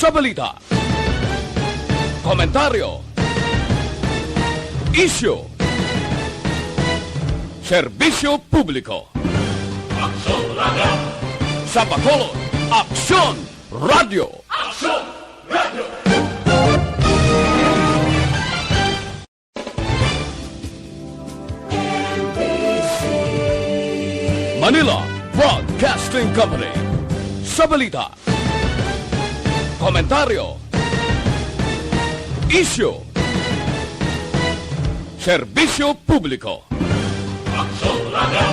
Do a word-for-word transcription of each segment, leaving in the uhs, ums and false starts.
Sa balita, komentaryo, isyu, serbisyo publiko. Aksyon Radio. Sa Bacolod, Aksyon Radio. Aksyon Radio. Manila Broadcasting Company. Sa balita, komentaryo, isyu, serbisyo publiko. Aksyon Radio.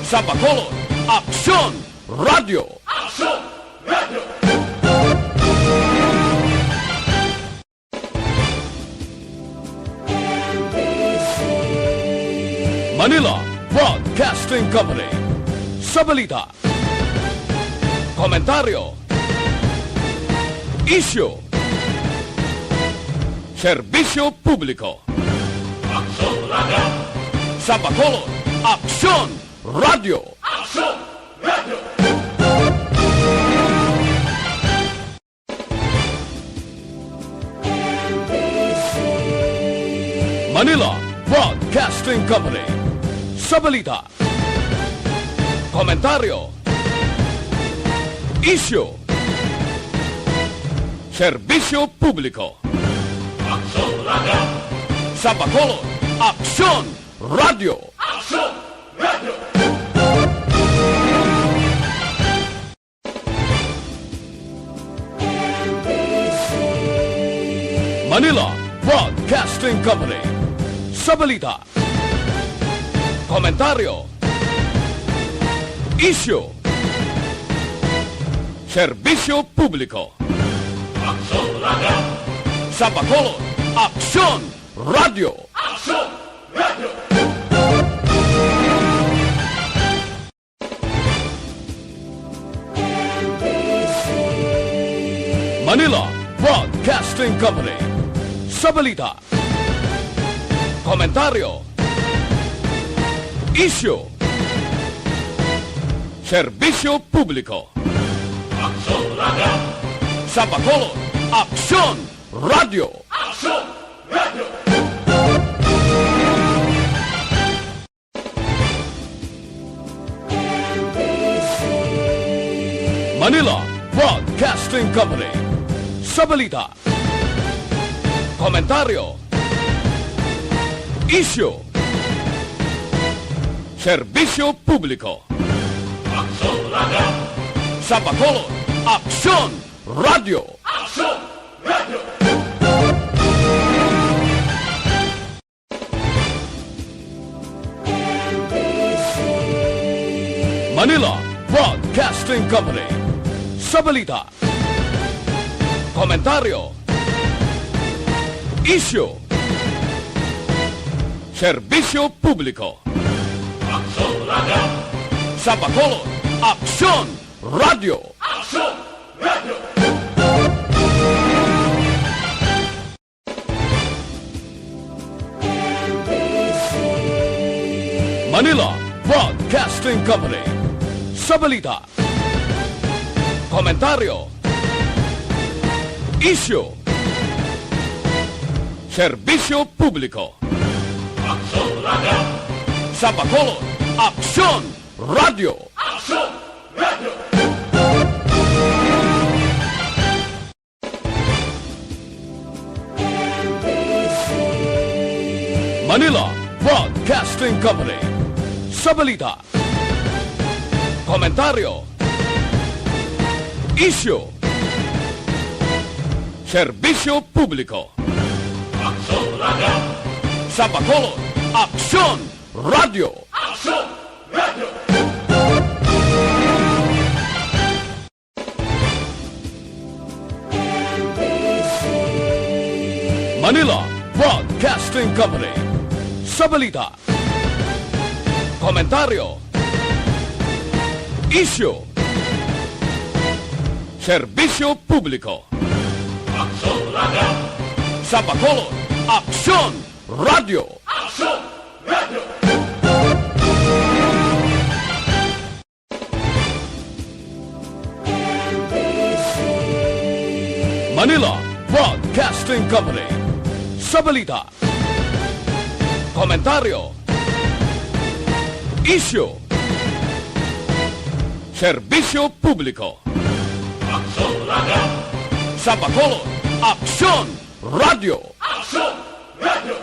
Sa Bacolod, Aksyon Radio. Aksyon Radio. Manila Broadcasting Company. Sa balita, komentaryo, isyu, serbisyo publiko. Aksyon Radio. Sa Bacolod, Aksyon Radio. Aksyon Radio. Manila Broadcasting Company. Sa balita, komentaryo, isyu, serbisyo publiko. Aksyon Radio. Sa Bacolod, Aksyon Radio. Aksyon Radio. Manila Broadcasting Company. Sa balita, komentaryo, isyu, serbisyo publiko. Aksyon Radio. Sa Bacolod, Aksyon Radio. Aksyon Radio. Manila Broadcasting Company. Sa balita, komentaryo, isyu, serbisyo publiko. Aksyon Radio. Sa Bacolod, Aksyon Radio. Aksyon Radio. Manila Broadcasting Company. Sa balita, komentaryo, isyu, serbisyo publiko. Aksyon Radio. Sa Bacolod, Aksyon Radio. Aksyon Radio. Manila Broadcasting Company. Sa balita, komentaryo, isyu, serbisyo publiko. Aksyon Radio. Sa Bacolod, Aksyon Radio. Aksyon Radio. Manila Broadcasting Company. Sa balita, komentaryo, isyu, serbisyo publiko. Aksyon Radio. Sa Bacolod, Aksyon Radio. Aksyon Radio. Manila Broadcasting Company. Sa balita, komentaryo, isyu, serbisyo publiko. Aksyon Radio. Sa Bacolod, Aksyon Radio. Aksyon Radio. Manila Broadcasting Company. Sa balita, komentaryo, isyu, serbisyo publiko. Aksyon Radio. Sa Bacolod, Aksyon Radio. Aksyon Radio. Manila Broadcasting Company. Sa balita, komentaryo, isyu, serbisyo publiko. Aksyon Radio. Sa Bacolod, Aksyon Radio. Aksyon Radio.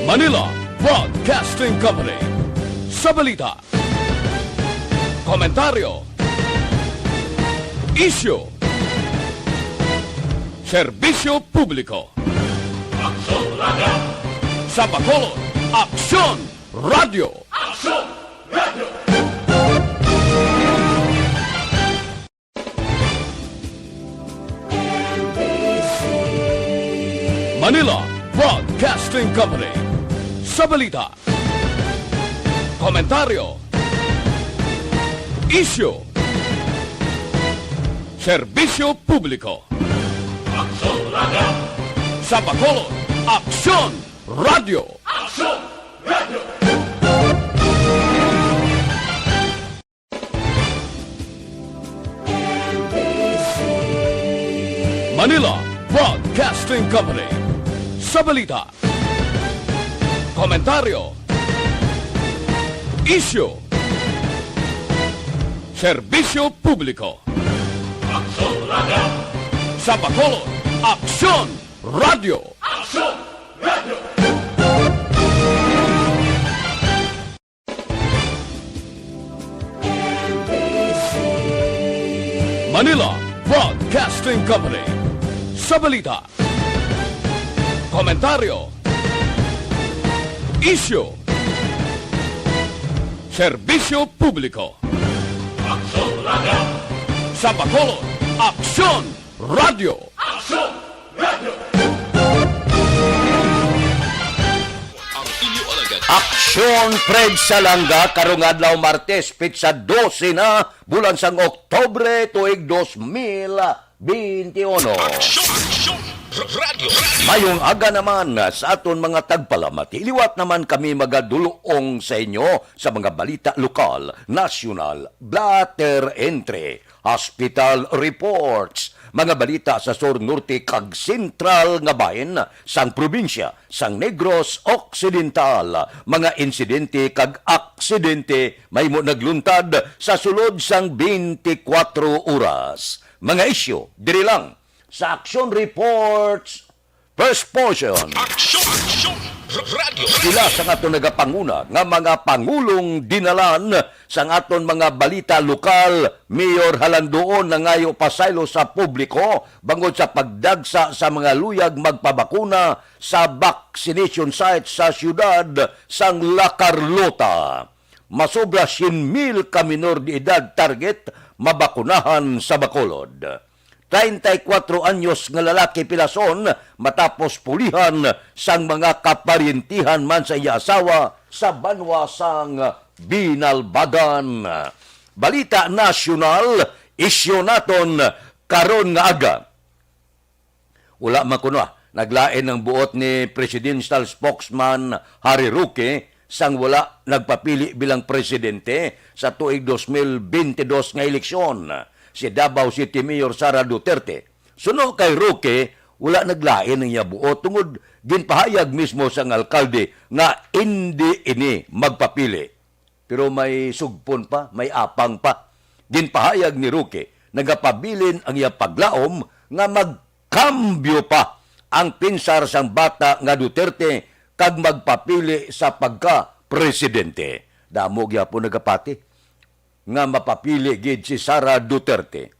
Manila Broadcasting Company. Sa balita, komentaryo, isyu, serbisyo publiko. Aksyon Radio. Sa Bacolod, Aksyon Radio. Aksyon Radio. Manila Broadcasting Company. Sa balita, komentaryo, isyu, serbisyo publiko. Aksyon Radio. Sa Bacolod, Aksyon Radio. Aksyon Radio. Manila Broadcasting Company. Sa balita, komentaryo, isyu, serbisyo publiko. Aksyon Radio. Sa Bacolod, Aksyon Radio. Aksyon Radio. Manila Broadcasting Company. Sa balita, komentaryo, isyu, serbisyo publiko. Aksyon Radio. Sa Bacolod, Aksyon Radio. Aksyon Radio. Ang inyo alagad. Aksyon Fred Salanga, karong adlaw Martes, petsa dose na, bulan sang Oktubre, tuig dos mil beinti uno. Aksyon, aksyon, r-, radyo, radyo. Mayong aga naman sa aton mga tagpalamati. Liwat naman kami magadulong sa inyo sa mga balita lokal, nasyonal, blatter entry, hospital reports, mga balita sa sur, norte, kag sentral nga bahin sang probinsya sang Negros Occidental, mga insidente kag aksidente mahimo nagluntad sa sulod sang twenty-four oras. Mga isyu diri lang sa Action Reports First Portion. Action, action, r-, radyo. Pila sa aton nagapanguna nga mga pangulong dinalan sang aton mga balita lokal, Mayor Halandoon nangayo pasaylo sa publiko bangod sa pagdagsa sa mga luyag magpabakuna sa vaccination site sa siyudad sang La Carlota. Masobra syen mil ka minor de edad target mabakunahan sa Bacolod. Treinta y cuatro anyos nga lalaki pilason matapos pulihan sang mga kaparyentihan man sa iya asawa sa banwa sang Binalbagan. Balita nasyonal, isyu naton karon nga aga. Wala man kuno, ah, naglain ang buot ni Presidential Spokesman Harry Roque sang wala nagpapili bilang presidente sa tuig dos mil bentidós nga eleksyon, si Davao City Mayor Sara Duterte. Suno kay Roque, wala naglain ang iya buot tungod ginpahayag mismo sang alkalde nga indi ini magpapili. Pero may sugpon pa, may apang pa. Ginpahayag ni Roque, nagapabilin ang iya paglaom nga magkambyo pa ang pinsar sang bata nga Duterte kag magpapili sa pagka-presidente. Damo gyapon nagapati nga mapapili gid si Sara Duterte.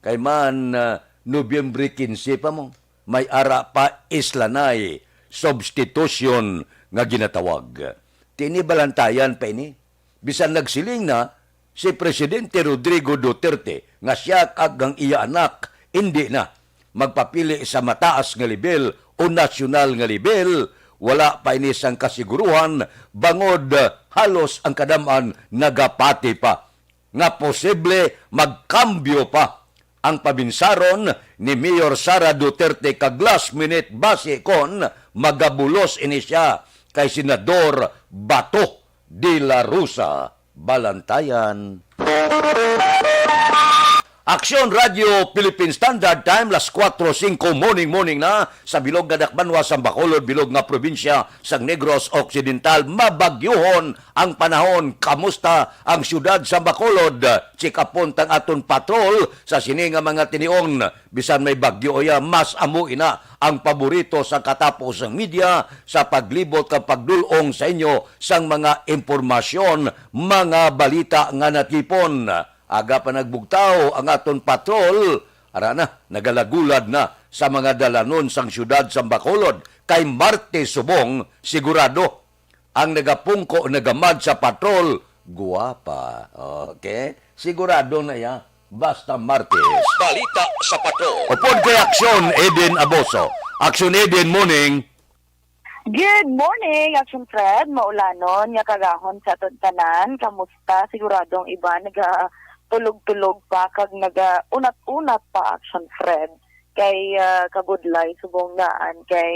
Kay man, ah, Nobyembre kinse pa mo, may ara pa islanay substitution nga ginatawag. Tini balantayan pa ini. Bisan nagsiling na si Presidente Rodrigo Duterte nga siya kag ang iya anak indi na magpapili sa mataas nga level o nasyonal nga level, wala pa ini sang kasiguruhan bangod halos ang kadam-an nagapati pa nga posible magkambyo pa ang pabinsaron ni Mayor Sara Duterte kag last minute basi kon magabulos ini siya kay Senador Bato De La Rosa Balantayan. Aksyon Radio Philippine Standard Time, las kuwatro singko morning, morning na sa bilog nga dakbanwa sa Bacolod, bilog nga probinsya sa Negros Occidental. Mabagyuhon ang panahon. Kamusta ang siyudad sa Bacolod? Check upon tang aton patrol sa sini nga mga tinion. Bisan may bagyo, iya, mas amo ina ang paborito sa katapos sang media sa paglibot kag pagdul-ong sa inyo sang mga impormasyon, mga balita nga natipon. Aga pa nagbugtaw ang aton patrol, ara na, nagalagulad na sa mga dalanon sang siyudad sang Bacolod. Kay Martes subong, sigurado ang nagapungko, nagamad sa patrol, guwapa. Okay? Sigurado na ya. Basta Martes. Balita sa patrol. Upod kay Aksyon Eden Aboso. Aksyon Eden, morning. Good morning, Action Fred. Maulanon nga kagahon sa aton tanan. Kamusta? Siguradong iban nagatulog-tulog pa kag nagaunat-unat pa, Action Fred. Kay ah, kabudlay subong daan kay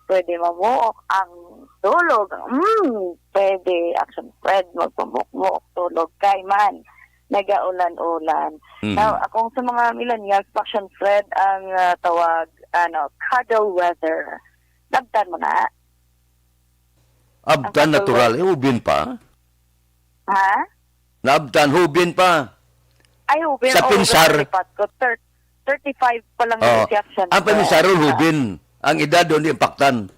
pwede mamuok ang tulog. Mm, pwede, Action Fred, magpamuok-muok tulog kay man nagaulan-ulan. Mhm. Now, akong sa mga millennials, Action Fred, ang ah, tawag, ano, cuddle weather. Nabtan mo na? Ang Abtan cuddle natural, weather. Eh, ubin pa. Ha? Naabtan, hubin pa. Ay, hubin. Sa Oo, pinsar. Grabe, Pat, ko. Thir- thirty-five pa lang Oh, yung reaction. Ang paminsar ron, Oo. Hubin. Ang edad doon, di impaktan.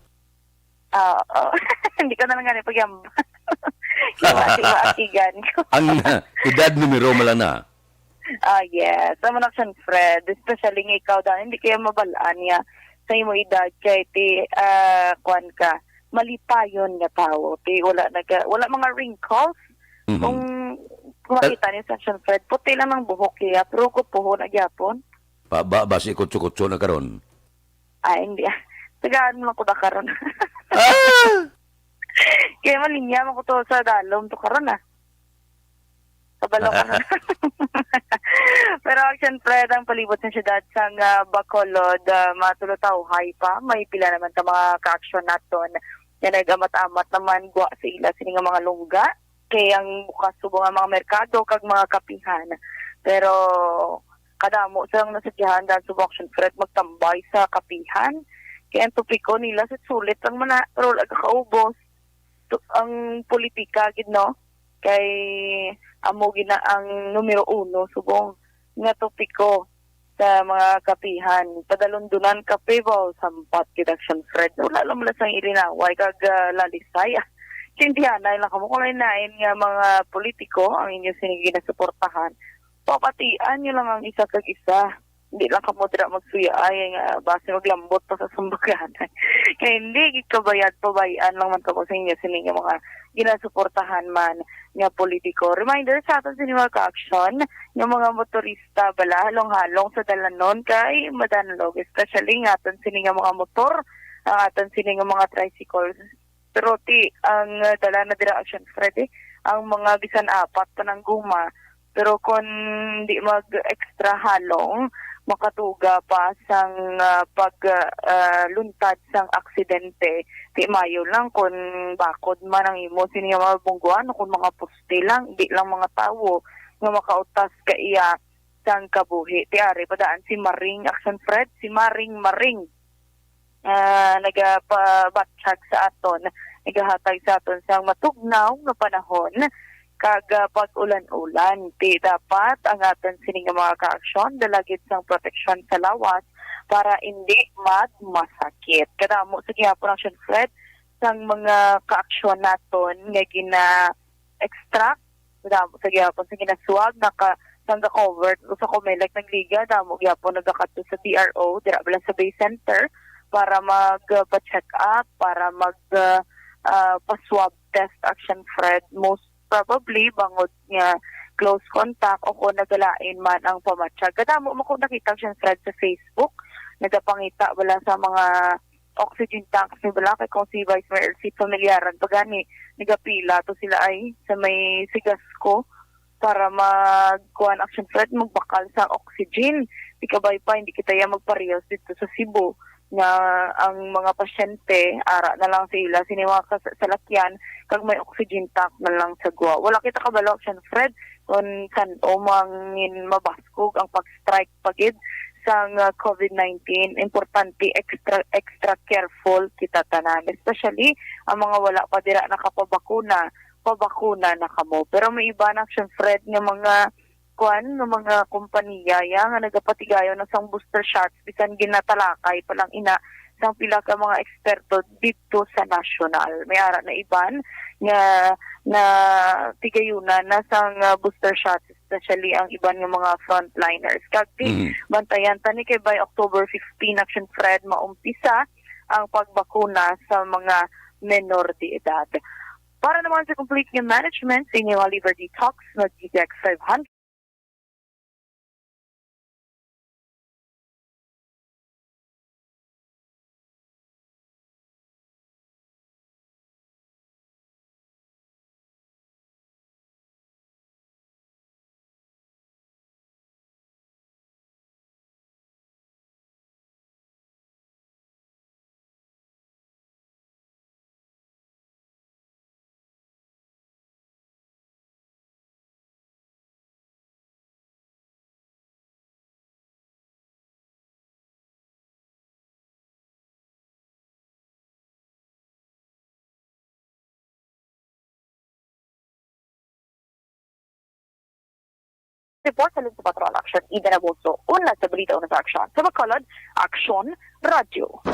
Oo. Hindi ko na lang gani pagyamba. Kiwa, kiwa, akigan ko. Ang edad, numero, mala na. Ah, yes. Ang action, Fred, especially nga ikaw, Dan, hindi kaya mabalaan niya sa imo edad kay ti, ah, kwan ka, malipayon nga tawo. Ti, wala naga, wala mga wrinkles. Mhm. Kung, kung makita niyo sa action, Fred, puti lang ang buhok niya, pero ko puho na gyapon. Pa, ba, basi kutso-kutso na karon? Ah, hindi, ah. Tagaan mo lang ko na karon. Ah! Kaya malinya mo ko to sa dalom to karon, ah. Kabalo ka na. Pero action, Fred, ang palibot sa siyudad sang ah, Bacolod, ah, matulotawhay pa. May pila naman ka mga ka-action naton nga nag-amat-amat naman gwa sa ila sini nga mga lungga. Kay ang bukas subong nga mga merkado kag mga kapihan. Pero kadamo silang nasadyahan dan subong, action, Fred, magtambay sa kapihan. Kay ang topiko nila sa sulit lang man na, pero wala ka kaubos. Tu- ang politika gid, no? Kay amo gina ang numero uno subong nga topiko sa mga kapihan. Padalundunan kape ba o sampat gid, action, Fred? Wala lang man sang ilinaway kag ah, lalisay. Ah. Sindihanay lang kamo kung lain-lain nga mga politiko ang inyo sini ginasuportahan. Papatian nyo lang ang isa kag isa. Hindi lang kamo dira magsuyaay nga basi maglambot pa sa sumbagan. Kay hindi gid kabayad, pabayan lang man kamo sa inyo sini nga mga ginasuportahan man nga politiko. Reminder sa aton sini mga ka-action, nga mga motorista bala, halong-halong sa dalanon kay madanlog, especially nga aton sini nga mga motor, ang aton sini nga mga tricycles. Pero ti ang ah, dala na dira, action, Fred, eh, ang mga bisan apat pa nang guma. Pero kon di mag-extra halong, makatuga pa sang ah, pag ah, luntad sang aksidente. Ti mayo lang kon bakod man ang imo sini nga mga bungguan o kon mga poste lang, di lang mga tawo nga makautas ka iya sang kabuhi. Ti ari padaan si Maring, action, Fred, si Maring Maring ah, nagapabatyag sa aton, nagahatag sa aton sang matugnaw nga panahon kag ah, pag-ulan-ulan. Ti dapat ang aton sini nga mga kaaksyon dala gid sang proteksyon sa lawas para indi magmasakit. Kadamo sa gihapon, action, Fred, sang mga kaaksyon naton nga gina-extract, kadamo sa gihapon sa ginaswag, naka sang ga-covered sa Comelec, nagliga, damo gyapon nagakadto sa T R O dira bala sa Bay Center para mag-pa-check up, para mag ah, ah, pa-swab test, action, Fred, most probably bangod nga close contact o kung nagalain man ang pamatyag. Kadamo man ko nakita, action, Fred, sa Facebook, nagapangita wala sa mga oxygen tanks ni bala, kay kung si Vice Mayor Elsie Familiaran pa gani, nagapila to sila ay sa may Sigasco para mag kuan, action, Fred, magbakal sa oxygen. Di kabay pa, hindi kita ya magparehas dito sa Cebu. nga ang mga pasyente ara na lang sa ila sini mga kas- salakyan, kag may oxygen tank na lang sa gwa. Wala kita kabalo, Action Fred, kung san-o mangin mabaskog ang pag-strike pa gid sang, ah, covid nineteen. Importante, extra extra careful kita tanan, especially ang mga wala pa dira nakapabakuna. Pabakuna na kamo. Pero may iba na, Action Fred, nga mga kuan, nga mga kompanya ya nga nagapatigayon na sang booster shots, bisan ginatalakay pa lang ina sang pila ka mga eksperto didto sa nasyonal. May ara na iban nga na tigayunan na sang, ah, booster shots, especially ang iban nga mga frontliners. Kag ti, Mhm. bantayan ta ni kay by October fifteen, Action Fred, maumpisa ang pagbakuna sa mga menor de edad. Para naman sa complete nga management sa inyong liver detox, mag-D T X five hundred. Report sa Lungsod Patrol Action, Ida Naboso. Una sa balita, una sa aksyon. Sa Bacolod, Aksyon Radyo.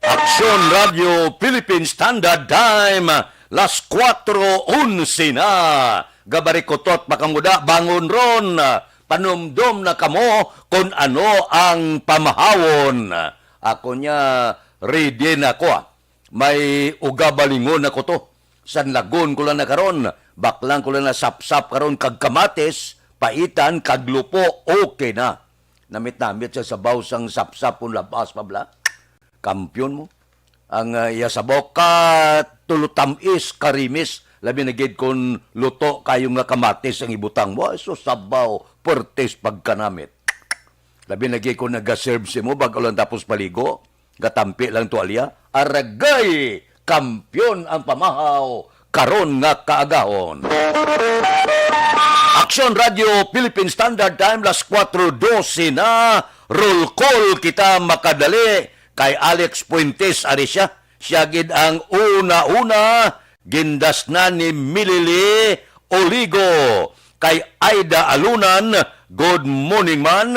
Aksyon Radyo Philippine Standard Time, las kuwatro onse na. Gabarikutot pa kamo da, bangon ron. Panumdom na kamo kon ano ang pamahawon. Ako niya, ready na ko, ah. May ugabalingon ako to. Sanlagon ko lang na karon, baklang ko lang na sapsap karon kag kamatis, paitan kag lupo, okay na. Namit-namit sa sabaw sang sapsap kung labas pa bala. Kampiyon mo. Ang, ah, iya sabaw ka tulo tamis, karimis, labi na gid kon luto kayo nga kamatis ang ibutang mo. Ay, sus, sabaw, pertis pagkanamit. Labi na gid kon nagaserve si mo bag-o lang tapos paligo, gatampi lang tuwalya. Aragay, kampiyon ang pamahaw karon nga kaagahon. Aksyon Radyo Philippine Standard Time, las kuwatro dose na. Roll call kita makadali. Kay Alex Fuentes, ari siya. Siya gid ang una-una, gindasnan ni Milili Oligo. Kay Aida Alunan, good morning man.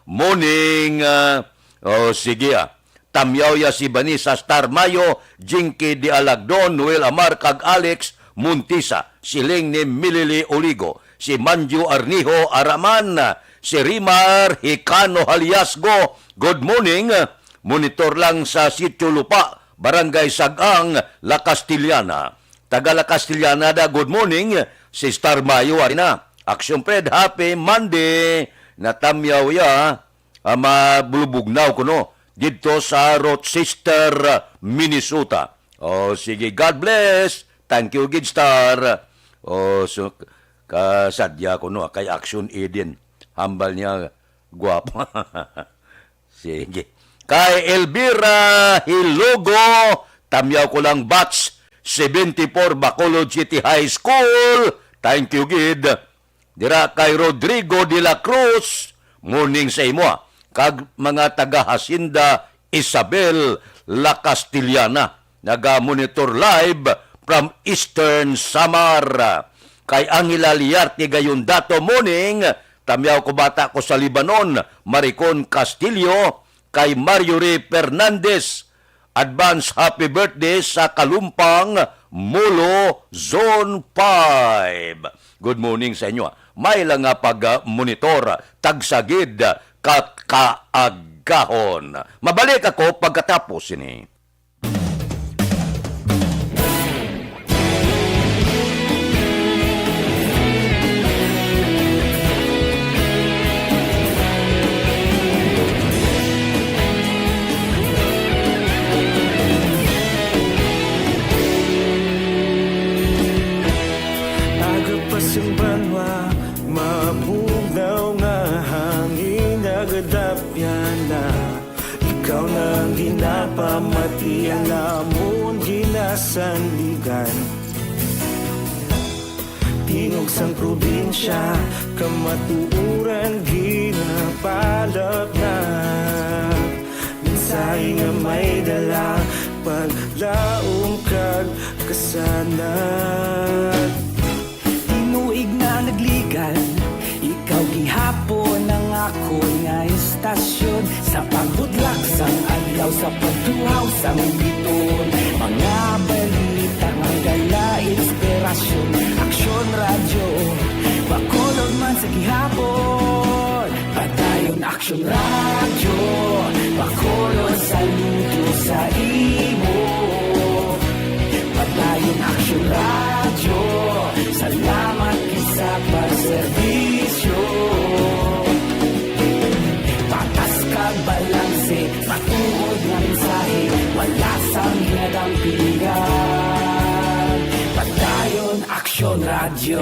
Morning, ah, oh, sige, ah. Tamyaw ya si Vanessa Star Mayo, Jinky de Alagdon, Noel Amar, kag Alex Montisa. Siling ni Milili Oligo. Si Manju Arnijo Araman, si Rimar Hicano Haliasgo, good morning. Monitor lang sa Sitio Lupa, Barangay Sagang, La Castellana. Taga La Castellana da, good morning. Si Star Mayo, ari na. Action Fred, happy Monday. Natamyaw ya, ah, mabulubugnaw kuno didto sa Rochester, Minnesota. Oh, sige, God bless. Thank you gid, Star. Oh, so, kasadya ko, no, kay Action Eden. Hambal niya, guwapo. Sige. Kay Elvira Hilogo, tamyaw ko lang, batch seventy-four, Bacolod City High School. Thank you gid. Dira kay Rodrigo de la Cruz, morning sa imo, ah. Kag mga taga Hacienda Isabel, La Castellana, naga-monitor live from Eastern Samar. Kay Angela Liarte Gayondato, morning. Tamyaw ko, bata ko sa Libanon, Maricon Castillo, kay Marjorie Fernandez, advance happy birthday sa Kalumpang, Molo, Zone five. Good morning sa inyo. May lang nga pag-monitor, tagsagid, kat kaagahon. Mabalik ako pagkatapos ini. Agapasimbanwa, mabugnaw nga hangin, nagadapyan na. Ikaw na Iya namon ginasandigan. Tingog sang probinsya, kamatuoran ginapalapnag. Mensahe nga may dala, paglaom kag kasanag. Tinuig na nagligan, ikaw gihapon ang akon nga istasyon. Sa pagbudlak sang adlaw, sa pagtuhaw sang bituon, mga balita nga dala inspirasyon. Aksyon Radyo, Bacolod man sa gihapon. Padayon Aksyon Radyo, Bacolod, saludo sa imo. Padayon Aksyon Radyo, salamat gid sa pagserbisyo. Patas kag balanse, matuod nga mensahe, wala sang ginadampigan. Padayon Aksyon Radyo.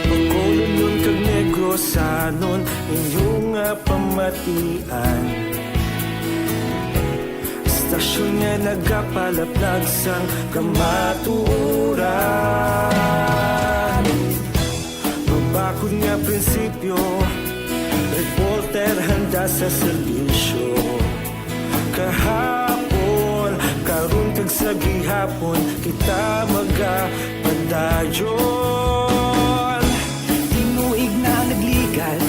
Bacolodnon kag Negrosanon, inyo nga pamatian. Istasyon nga nagapalaplag sang kamatuoran. Mabakod nga prinsipyo, reporter handa sa serbisyo. Kahapon, karon kag sa gihapon, kita magapadayon. Tinuig na nagligan,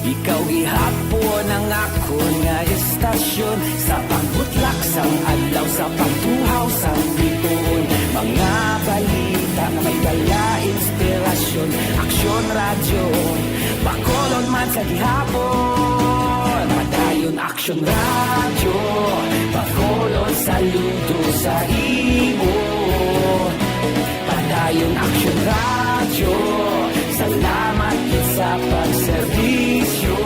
ikaw gihapon ang akon nga istasyon. Sa pagbutlak sang adlaw, sa pagtuhaw sang bituon, mga balita nga may dala inspirasyon. Aksyon Radyo, Bacolod man sa gihapon. Padayon Aksyon Radyo, Bacolod, saludo sa imo. Padayon Aksyon Radyo, salamat gid sa pagserbisyo.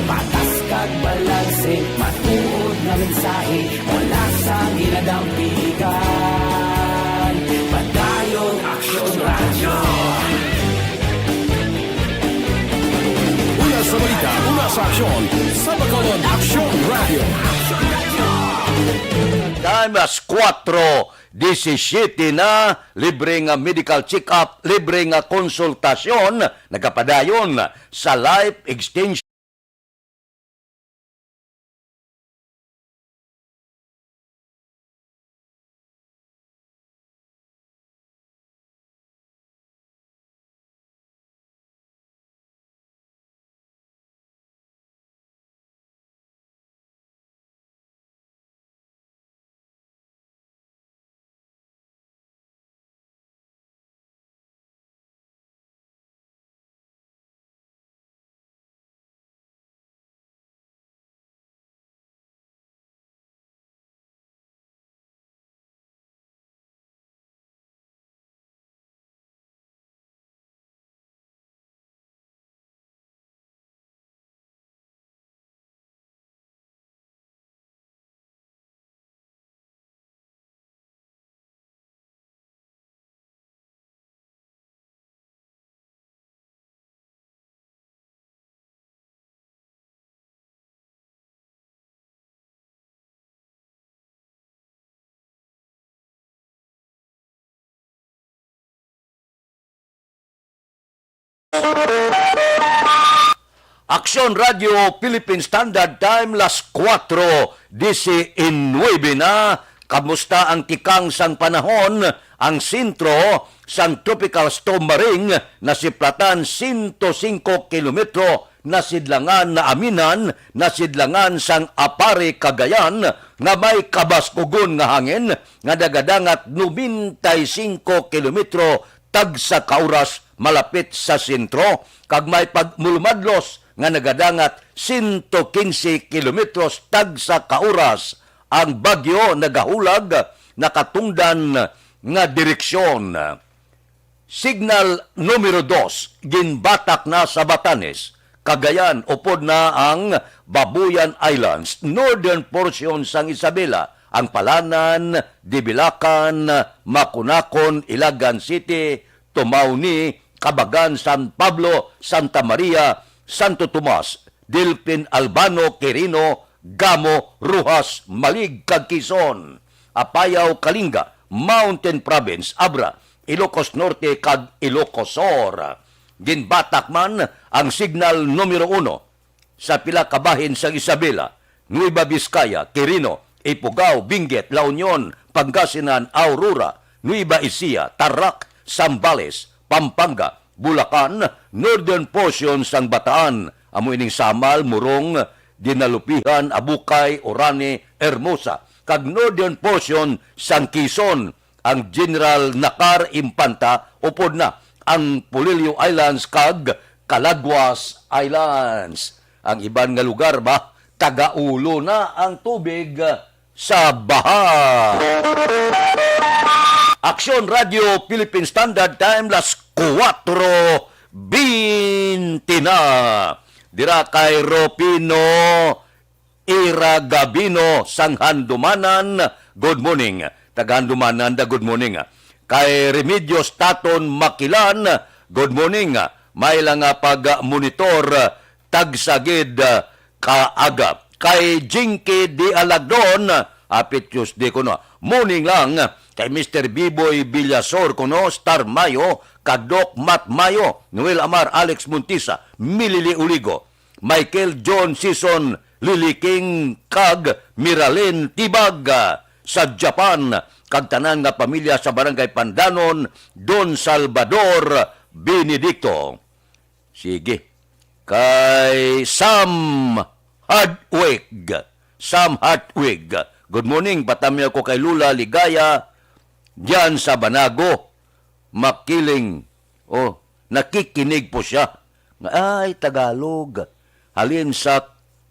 Patas kag balanse, matuod nga mensahe, wala sang ginadampigan. Padayon Aksyon Radyo. Una sa balita, una sa aksyon, sa Bacolod Aksyon Radyo. Time, alas kuwatro disisiete na, libre nga medical check-up, libre nga konsultasyon, nagapadayon sa life extension. Aksyon Radyo Philippine Standard Time, las kuwatro disinuybe na. Kamusta ang tikang sang panahon? Ang sentro sang Tropical Storm Maring nasiplatan sento singko kilometro, nasidlangan, naaminan, nasidlangan sang Aparri, Cagayan, nga may kabaskugon nga hangin nga nagadangat nobenta y singko kilometro tagsa ka oras malapit sa sentro, kag may pagmulumadlos nga nagadangat sento kinse kilometros tagsa ka oras. Ang bagyo nagahulag nakatungdan nga direksyon. Signal numero dos ginbatak na sa Batanes, Cagayan, upod na ang Babuyan Islands, northern portion sang Isabela, ang Palanan, Dibilacan, Maconacon, Ilagan City, Tumaoni, Cabagan, San Pablo, Santa Maria, Santo Tomas, Delfin, Albano, Quirino, Gamo, Roxas, Malig, kag Quezon, Apayao, Kalinga, Mountain Province, Abra, Ilocos Norte, kag Ilocos Sur. Ginbatak man ang signal numero uno sa pila ka bahin sang Isabela, Nueva Vizcaya, Quirino, Ifugao, Benguet, La Union, Pangasinan, Aurora, Nueva Ecija, Tarlac, Zambales, Pampanga, Bulacan, northern portion sang Bataan, amo ining Samal, Morong, Dinalupihan, Abucay, Orani, Hermosa, kag northern portion sang Quezon, ang General Nakar, Infanta, upod na ang Polillo Islands kag Calaguas Islands. Ang iban nga lugar ba, tagaulo na ang tubig sa baha. Aksyon Radio Philippine Standard Time, las kuwatro bente na. Dira kay Rufino Ira Gabino sang Handumanan, good morning. Taga Handumanan da, good morning. Kay Remedios Taton Makilan, good morning. May lang nga pag-monitor, tagsa gid ka aga. Kay Jinky Di Alagdon, hapit Tuesday kuno, morning lang. Kay Mister Biboy Villasor kuno, Star Mayo, kag Doc Matt Mayo, Noel Amar, Alex Montisa, Milili Uligo, Michael John Sison Liliking, kag Miralyn Tibag, ah, sa Japan, kag tanan nga pamilya sa Barangay Pandanon, Don Salvador Benedicto. Sige. Kay Sam Hardwick. Sam Hardwick. Good morning. Patamyaw ko kay Lola Ligaya diyan sa Banago. Makiling. Oh, nakikinig po siya. Ay, Tagalog. Halin sa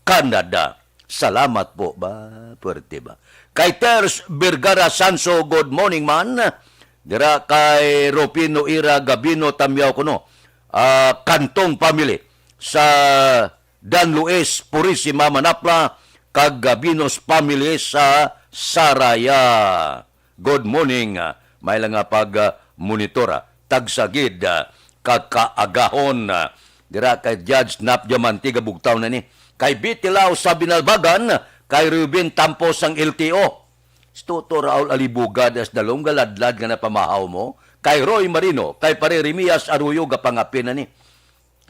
Canada. Salamat po ba? Puwerte ba? Kay Ters Vergara Sanso, good morning man. Dira kay Rufino Ira Gabino, tamyaw kuno. Ah, Kantong family sa Dan Luis Purisima, Manapla, kag Gabinos family sa Saraya. Good morning. Ah, may lang nga pag, ah, monitora. Tagsa gid, ah, ka kaagahon, ah, dira kay Judge Nap Diamante, Gabugtaw na ni. Kay Bitilaw sa Binalbagan, kay Ruben Tampos sang L T O. Si Toto Raul Alibuga, das dalom galadlad nga napamahaw mo. Kay Roy Marino, kay Pare Remias Arroyo, gapangapin na ni.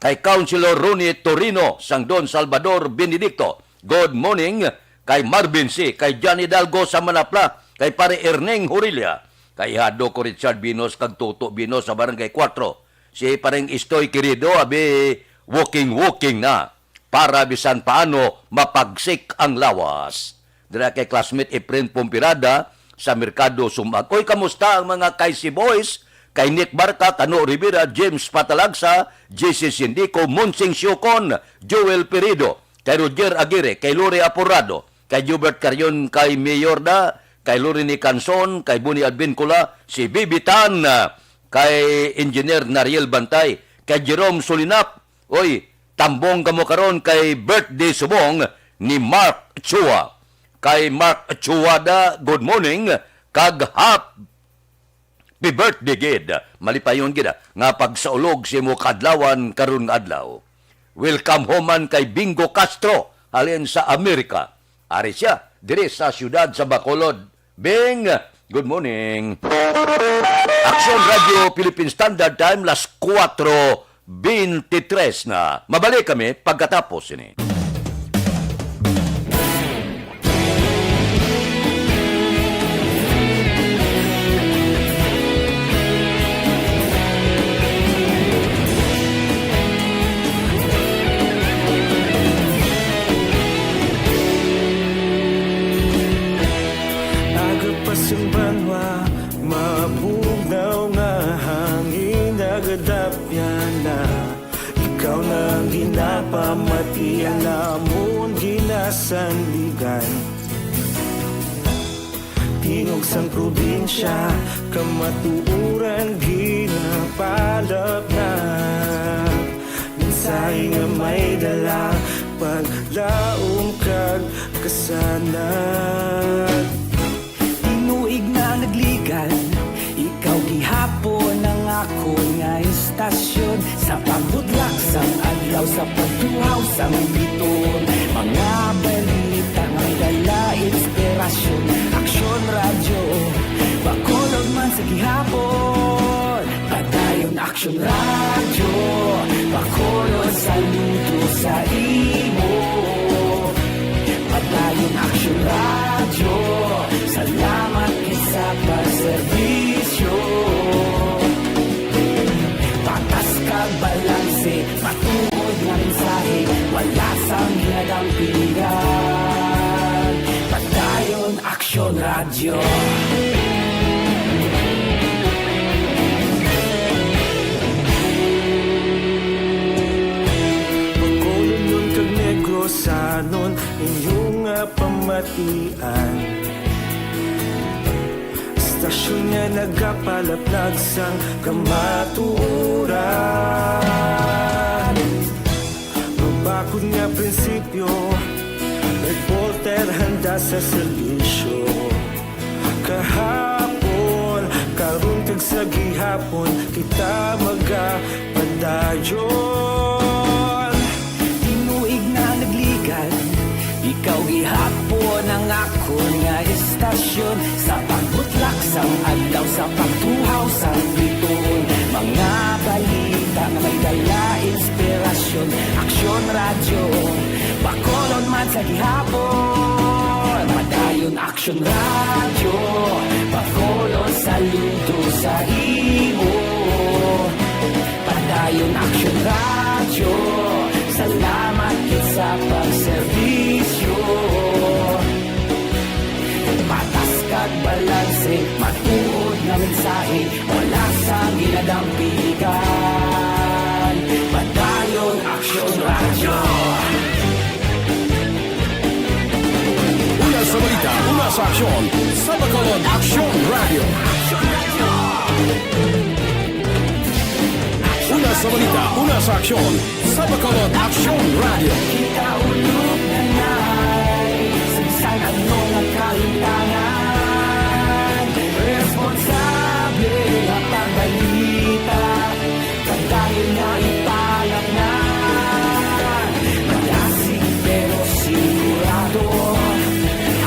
Kay Councilor Ronnie Torino, sang Don Salvador Benedicto, good morning. Kay Marvin C., kay John Hidalgo sa Manapla, kay Pare Erneng Horilia, kay Hado ko Richard Binos, kag Toto Binos sa Barangay Kuwatro. Si Pareng Istoy Querido, abi, walking-walking na para bisan paano mapagsik ang lawas. Dira kay classmate Efren Pompirada sa Merkado Sumag. Oy, kamusta ang mga K C Boys? Kay Nick Barca, Kano Rivera, James Patalagsa, J C Sindico, Monsing Siocon, Joel Perido, kay Roger Aguirre, kay Lori Aporado, kay Jubert Carion, kay Mayor Da, kay Lorraine Canson, kay Boni Advincula, si Bibi Tan, kay Engineer Nariel Bantay, kay Jerome Solinap. Oy, tambong kamo karon kay birthday subong ni Mark Chua. Kay Mark Chua da, good morning, kag happy birthday gid. Malipayon gid, ah, nga pagsaulog sa imo kadlawan karon nga adlaw. Welcome home man kay Bingo Castro, halin sa Amerika. Ari siya, diri sa siyudad sa Bacolod. Bing, good morning. Aksyon Radio Philippine Standard Time, las kuwatro bente tres na. Mabalik kami pagkatapos ini. Aga pa sing banwa, mabugnaw nga hangin nagadapyan na. Ikaw na ang ginapamati, ang amon ginasandigan. Tingog sang probinsya, kamatuoran ginapalapnag. Mensahe nga may dala, paglaom kag kasanag. Tinuig na nagligad, ikaw gihapon ang akon nga Asyon sa pagbudlak sang adlaw, sa pagtuhaw sang biton, mga balita nga may dala inspirasyon. Aksyon Radyo, Bacolod man sa gihapon. Padayon Aksyon Radyo, Bacolod saludo sa imo. Padayon Aksyon Radyo, salamat gid sa pagserbisyo. Patas kag balanse, matuod nga mensahe, wala sang ginadampigan. Padayon Aksyon Radyo. Bacolod kag Negrosanon, inyo nga pamatian. Istasyon nga nagapalaplag sang kamatuoran. Mabakod nga prinsipyo, reporter handa sa serbisyo. Kahapon, karon kag sa gihapon, kita magapadayon. Tinuig na nagligad, ikaw gihapon ang akon nga istasyon. Sa pagbutlak sang adlaw, sa pagtuhaw sang bituon, mga balita nga may dala inspirasyon. Aksyon Radyo, Bacolod man sa gihapon. Padayon Aksyon Radyo, Bacolod saludo sa imo. Padayon Aksyon Radyo, salamat gid sa pagserbisyo. Patas kag balanse, matuod nga mensahe, wala sang ginadampigan. Padayon Aksyon Radyo. Una sa balita, una sa aksyon, sa Bacolod Aksyon Radyo. Una sa balita, una sa aksyon, sa Bacolod Aksyon Radyo. Kita ulog na nay, sa bisan ano nga kahimtangan, responsable nga pagbalita. Padayon nga ipangatnan, malasig pero sigurado.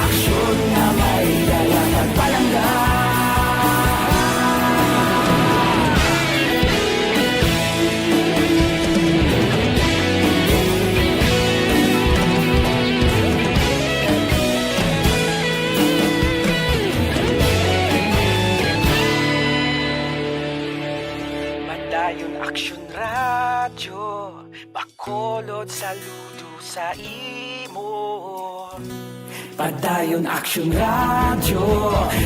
Aksyon nga may dala kag palangga. Padayon Aksyon Radyo, Bacolod saludo sa imo. Padayon Aksyon Radyo,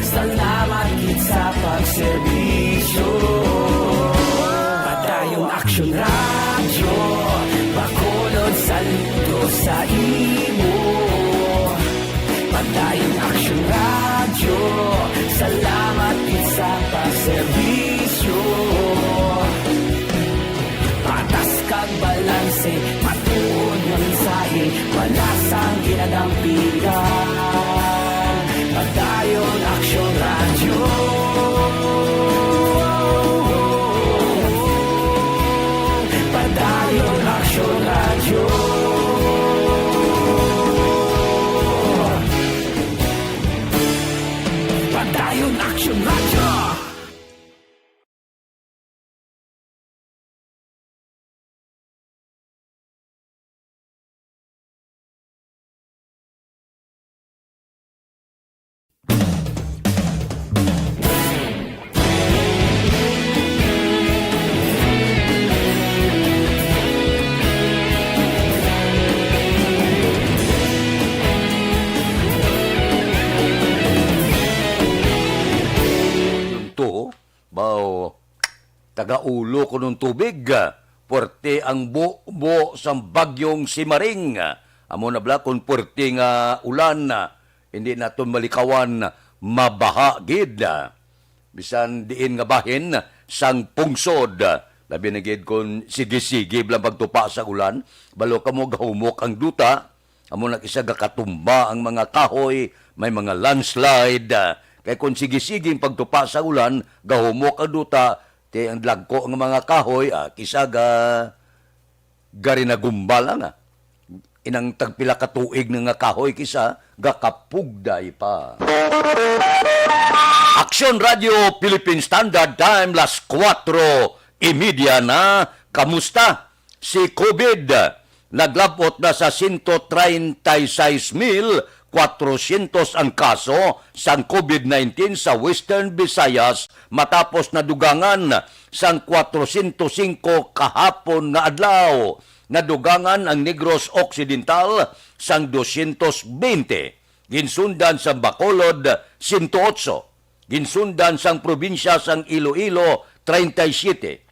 salamat gid sa pagserbisyo. Padayon Aksyon Radyo, Bacolod saludo sa imo. Padayon Aksyon Radyo, salamat gid sa pagserbisyo. Patas kag balanse, matuod nga mensahe, wala sang ginadampigan. Padayon Aksyon Radyo. Padayon Aksyon Radyo. Padayon Aksyon Radyo. Yun to, Baw, taga-ulo kuno ang tubig. Puwerte ang bubo sang bagyong Simaring. Amo na bala, kon puwerte nga ulan, hindi naton malikawan, mabaha gid. Bisan diin nga bahin sang pungsod, labi na gid kon sige-sige lang pagtupa sa ulan, balo kamo gahumok ang duta. Amo na isa gakatumba ang mga kahoy, may mga landslide, ah, kay kon sige-sige ang pagtupa sa ulan, gahumok ang duta, Ti ang dagko nga mga kahoy, ah, kisa ga, gari na gumbal ang, ah. Inang tagpila ka tuig na nga kahoy kisa gakapugday pa. Aksyon Radio Philippine Standard Time, las kuwatro y media na. Kamusta? Si COVID, naglabot na sa sento treinta y seis mil kwatrosyentos ang kaso sang COVID nineteen sa Western Visayas, matapos nadugangan sang kwatrosyentos singko kahapon nga adlaw. Nadugangan ang Negros Occidental sang dosyentos bente, ginsundan sang Bacolod, sento otso, ginsundan sang probinsya sang Iloilo, treinta y siete,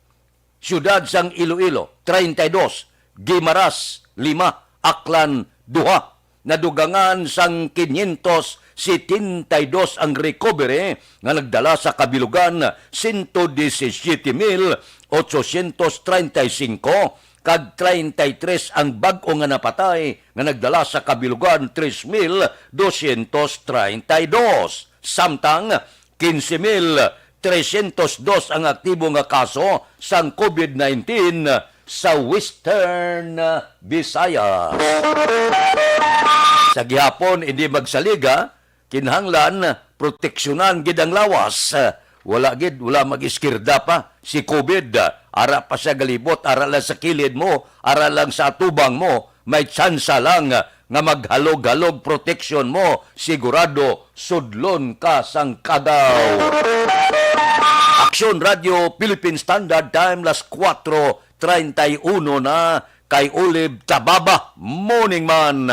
siyudad sang Iloilo, treinta y dos, Guimaras, lima, Aklan, duha. Nadugangan sang quinientos setenta y dos ang recovery, nga nagdala sa kabilugan sento disisiete mil otsosyentos treinta y singko, kag treinta y tres ang bag-o nga napatay, nga nagdala sa kabilugan tres mil dosyentos treinta y dos. Samtang, quince mil trescientos dos ang aktibo nga kaso sang COVID nineteen sa Western Visayas. Sa gihapon, hindi magsaliga, kinahanglan proteksyonan gid ang lawas. Wala gid, wala mag-iskirda pa si COVID. Ara pa siya galibot, ara lang sa kilid mo, ara lang sa atubang mo, may tsansa lang nga maghalog-halog proteksyon mo, sigurado sudlon ka sang kagaw. Aksyon Radio Philippine Standard Time, las kuwatro treinta y uno na, kay Olive Tababa, morning man.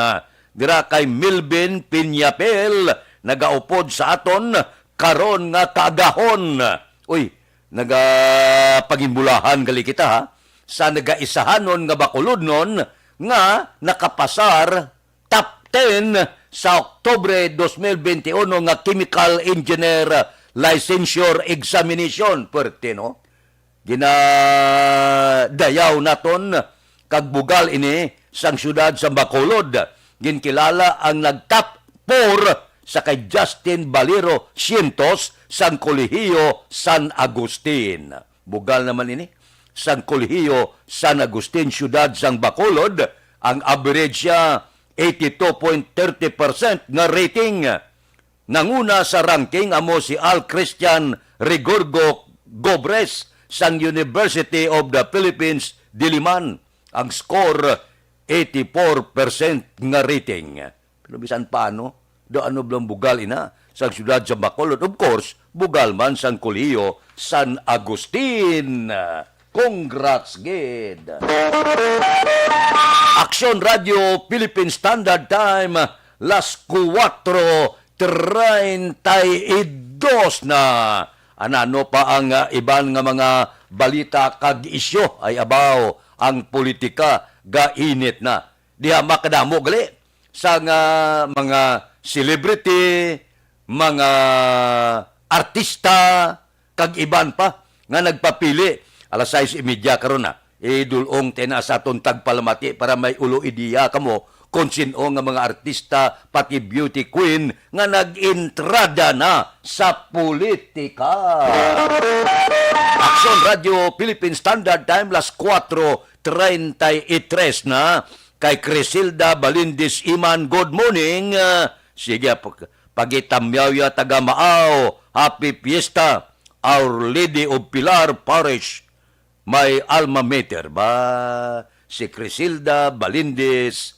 Dira kay Milvin Piñapel, nagaupod sa aton karon nga kaagahon. Uy, nagapanginbulahan gali kita, ha, sa nagaisahanon nga Bacolodnon nga nakapasar top ten sa Oktubre dos mil bente uno nga Chemical Engineer Licensure Examination. Puwerte, no? Ginadayaw naton kag bugal ini sang siyudad sa Bacolod. Ginkilala ang nag-top four sa kay Justin Valero Cientos sang Kolehiyo San Agustin. Bugal naman ini. Sang Kolehiyo San Agustin, siyudad sang Bacolod, ang average siya eighty-two point thirty percent nga rating. Nanguna sa ranking amo si Al Christian Rigorgo Gobres sang University of the Philippines, Diliman. Ang score, eighty-four percent nga rating. Pero bisan paano, do ano blang bugal ina sang siyudad sa Bacolod. Of course, bugal man sang Kolehiyo San Agustin. Congrats gid. Aksyon Radio Philippine Standard Time, las kuwatro treinta y dos na. Anano pa ang, ah, iban nga mga balita kag isyu? Ay abaw, ang politika gainit na. Diha makadamo gali sang mga celebrity, mga artista, kag iban pa nga nagpapili. Alas sais y media karon na. Idul-ong tina sa aton tagpalamati para may ulo ideya kamo kung sin-o nga mga artista, pati beauty queen, nga nag-entrada na sa politika. Aksyon Radio Philippine Standard Time, las kuwatro treinta y tres na. Kay Crisilda Balindis Iman, good morning. Ah, sige, pag-, pagitamyaw ya taga Maaw. Happy Fiesta, Our Lady of Pilar Parish, my alma mater. Ba, si Crisilda Balindis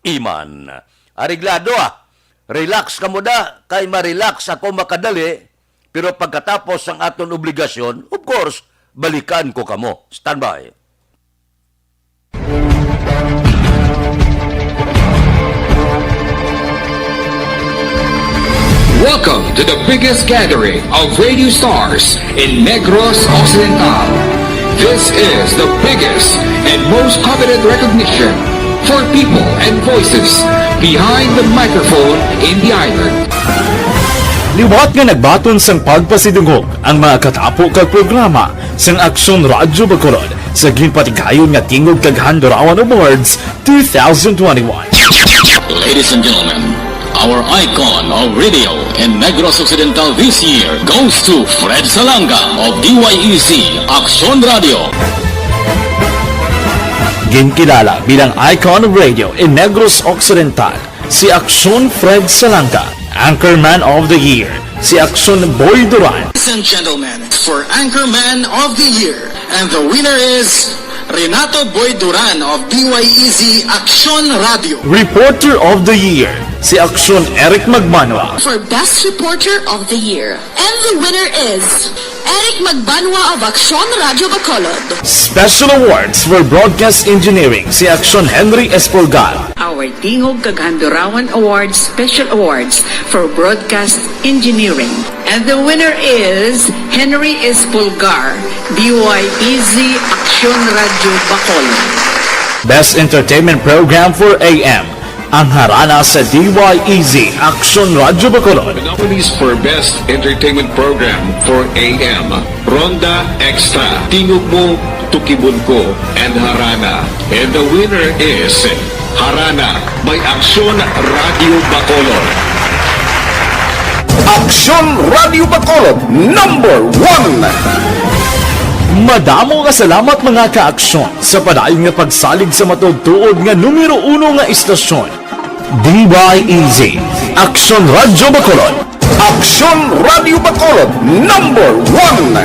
Iman. Areglado, ah. Relax ka mo da, kay ma-relax ako makadali, pero pagkatapos ang aton obligasyon, of course, balikan ko kamo. Standby. Welcome to the biggest gathering of radio stars in Negros Occidental. This is the biggest and most coveted recognition for people and voices behind the microphone in the island. Liwat nga nagbaton sang pagpasidungog ang mga katapo kag programa sang Aksyon Radyo Bacolod sa ginpatigayon nga Tingog kag Handurawan Awards two thousand twenty-one. Ladies and gentlemen, Our icon of radio in Negros Occidental this year goes to Fred Salanga of D Y E Z Aksyon Radio. Ginkilala bilang icon of radio in Negros Occidental si Aksyon Fred Salanga, Anchorman of the Year si Aksyon Boy Duran. Ladies and gentlemen, for Anchorman of the Year, and the winner is Renato Boy Duran of D Y E Z Aksyon Radio. Reporter of the Year si Aksyon Eric Magmanwa. For Best Reporter of the Year, and the winner is Eric Magbanwa of Aksyon Radio Bacolod. Special Awards for Broadcast Engineering si Aksyon Henry Espolgar. Our Tingog kag Handurawan Awards Special Awards for Broadcast Engineering. And the winner is Henry Espolgar, D Y E Z Aksyon Radio Bacolod. Best Entertainment Program for A M, ang harana sa D Y E Z Aksyon Radio Bacolod. The nominees for Best Entertainment Program for A M, Ronda Extra, Tingog Mo, Tukibon Ko, and Harana. And the winner is Harana by Aksyon Radio Bacolod. Aksyon Radio Bacolod, number one. Madamo nga salamat, mga ka-aksyon, sa padayon nga pagsalig sa matuod-tuod nga numero uno nga istasyon, D Y E Z Aksyon Radio Bacolod. Aksyon Radio Bacolod, number one.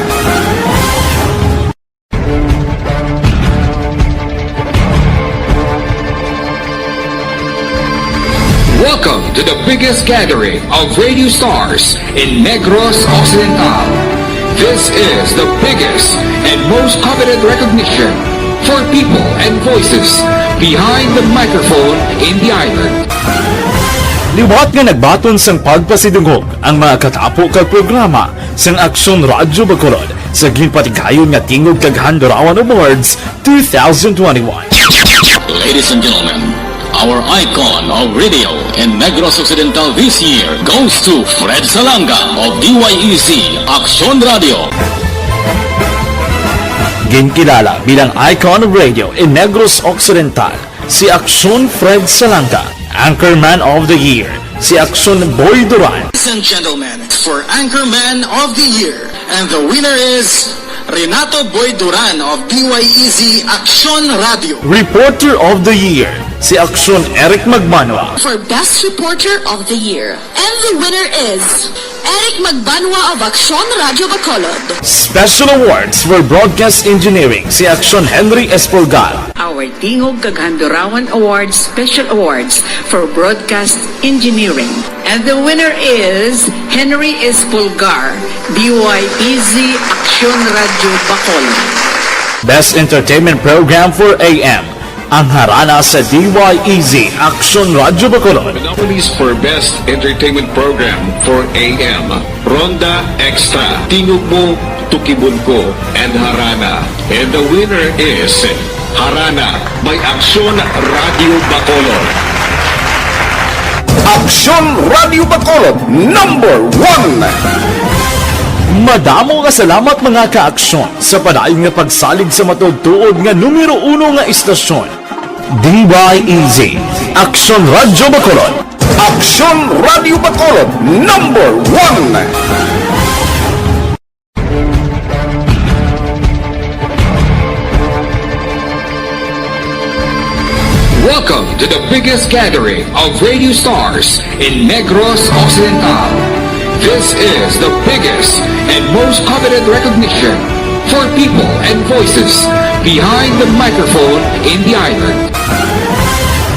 Welcome to the biggest gathering of radio stars in Negros Occidental. This is the biggest and most coveted recognition for people and voices behind the microphone in the island. Liwat nga nagbaton sang pagpasidungog ang mga katapo kag programa sang Aksyon Radyo Bacolod sa ginpatigayon nga Tingog kag Handurawan Awards two thousand twenty-one. Ladies and gentlemen, our icon of radio in Negros Occidental this year goes to Fred Salanga of D Y E Z Aksyon Radio. Ginkilala bilang icon of radio in Negros Occidental si Aksyon Fred Salanga, Anchorman of the Year si Aksyon Boy Duran. Ladies and gentlemen, for Anchorman of the Year, and the winner is Renato Boy Duran of D Y E Z Aksyon Radio. Reporter of the Year si Aksyon Eric Magmanwa. For Best Reporter of the Year, and the winner is Eric Magbanwa of Aksyon Radio Bacolod. Special Awards for Broadcast Engineering si Aksyon Henry Espolgar. Our Tingog kag Handurawan Awards Special Awards for Broadcast Engineering. And the winner is Henry Espolgar, D Y E Z Aksyon Radio Bacolod. Best Entertainment Program for A M, ang harana sa D Y E Z Aksyon Radyo Bacolod. The nominees for Best Entertainment Program for A M, Ronda Extra, Tingog Mo, Tukibon Ko, and Harana. And the winner is Harana by Aksyon Radio Bacolod. Aksyon Radio Bacolod, number one. Madamo nga salamat, mga ka-aksyon, sa padayon nga pagsalig sa matuod-tuod nga numero uno nga istasyon, D Y E Z, Aksyon Radyo Bacolod. Aksyon Radyo Bacolod, number one. Welcome to the biggest gathering of radio stars in Negros Occidental. This is the biggest and most coveted recognition for people and voices behind the microphone in the island.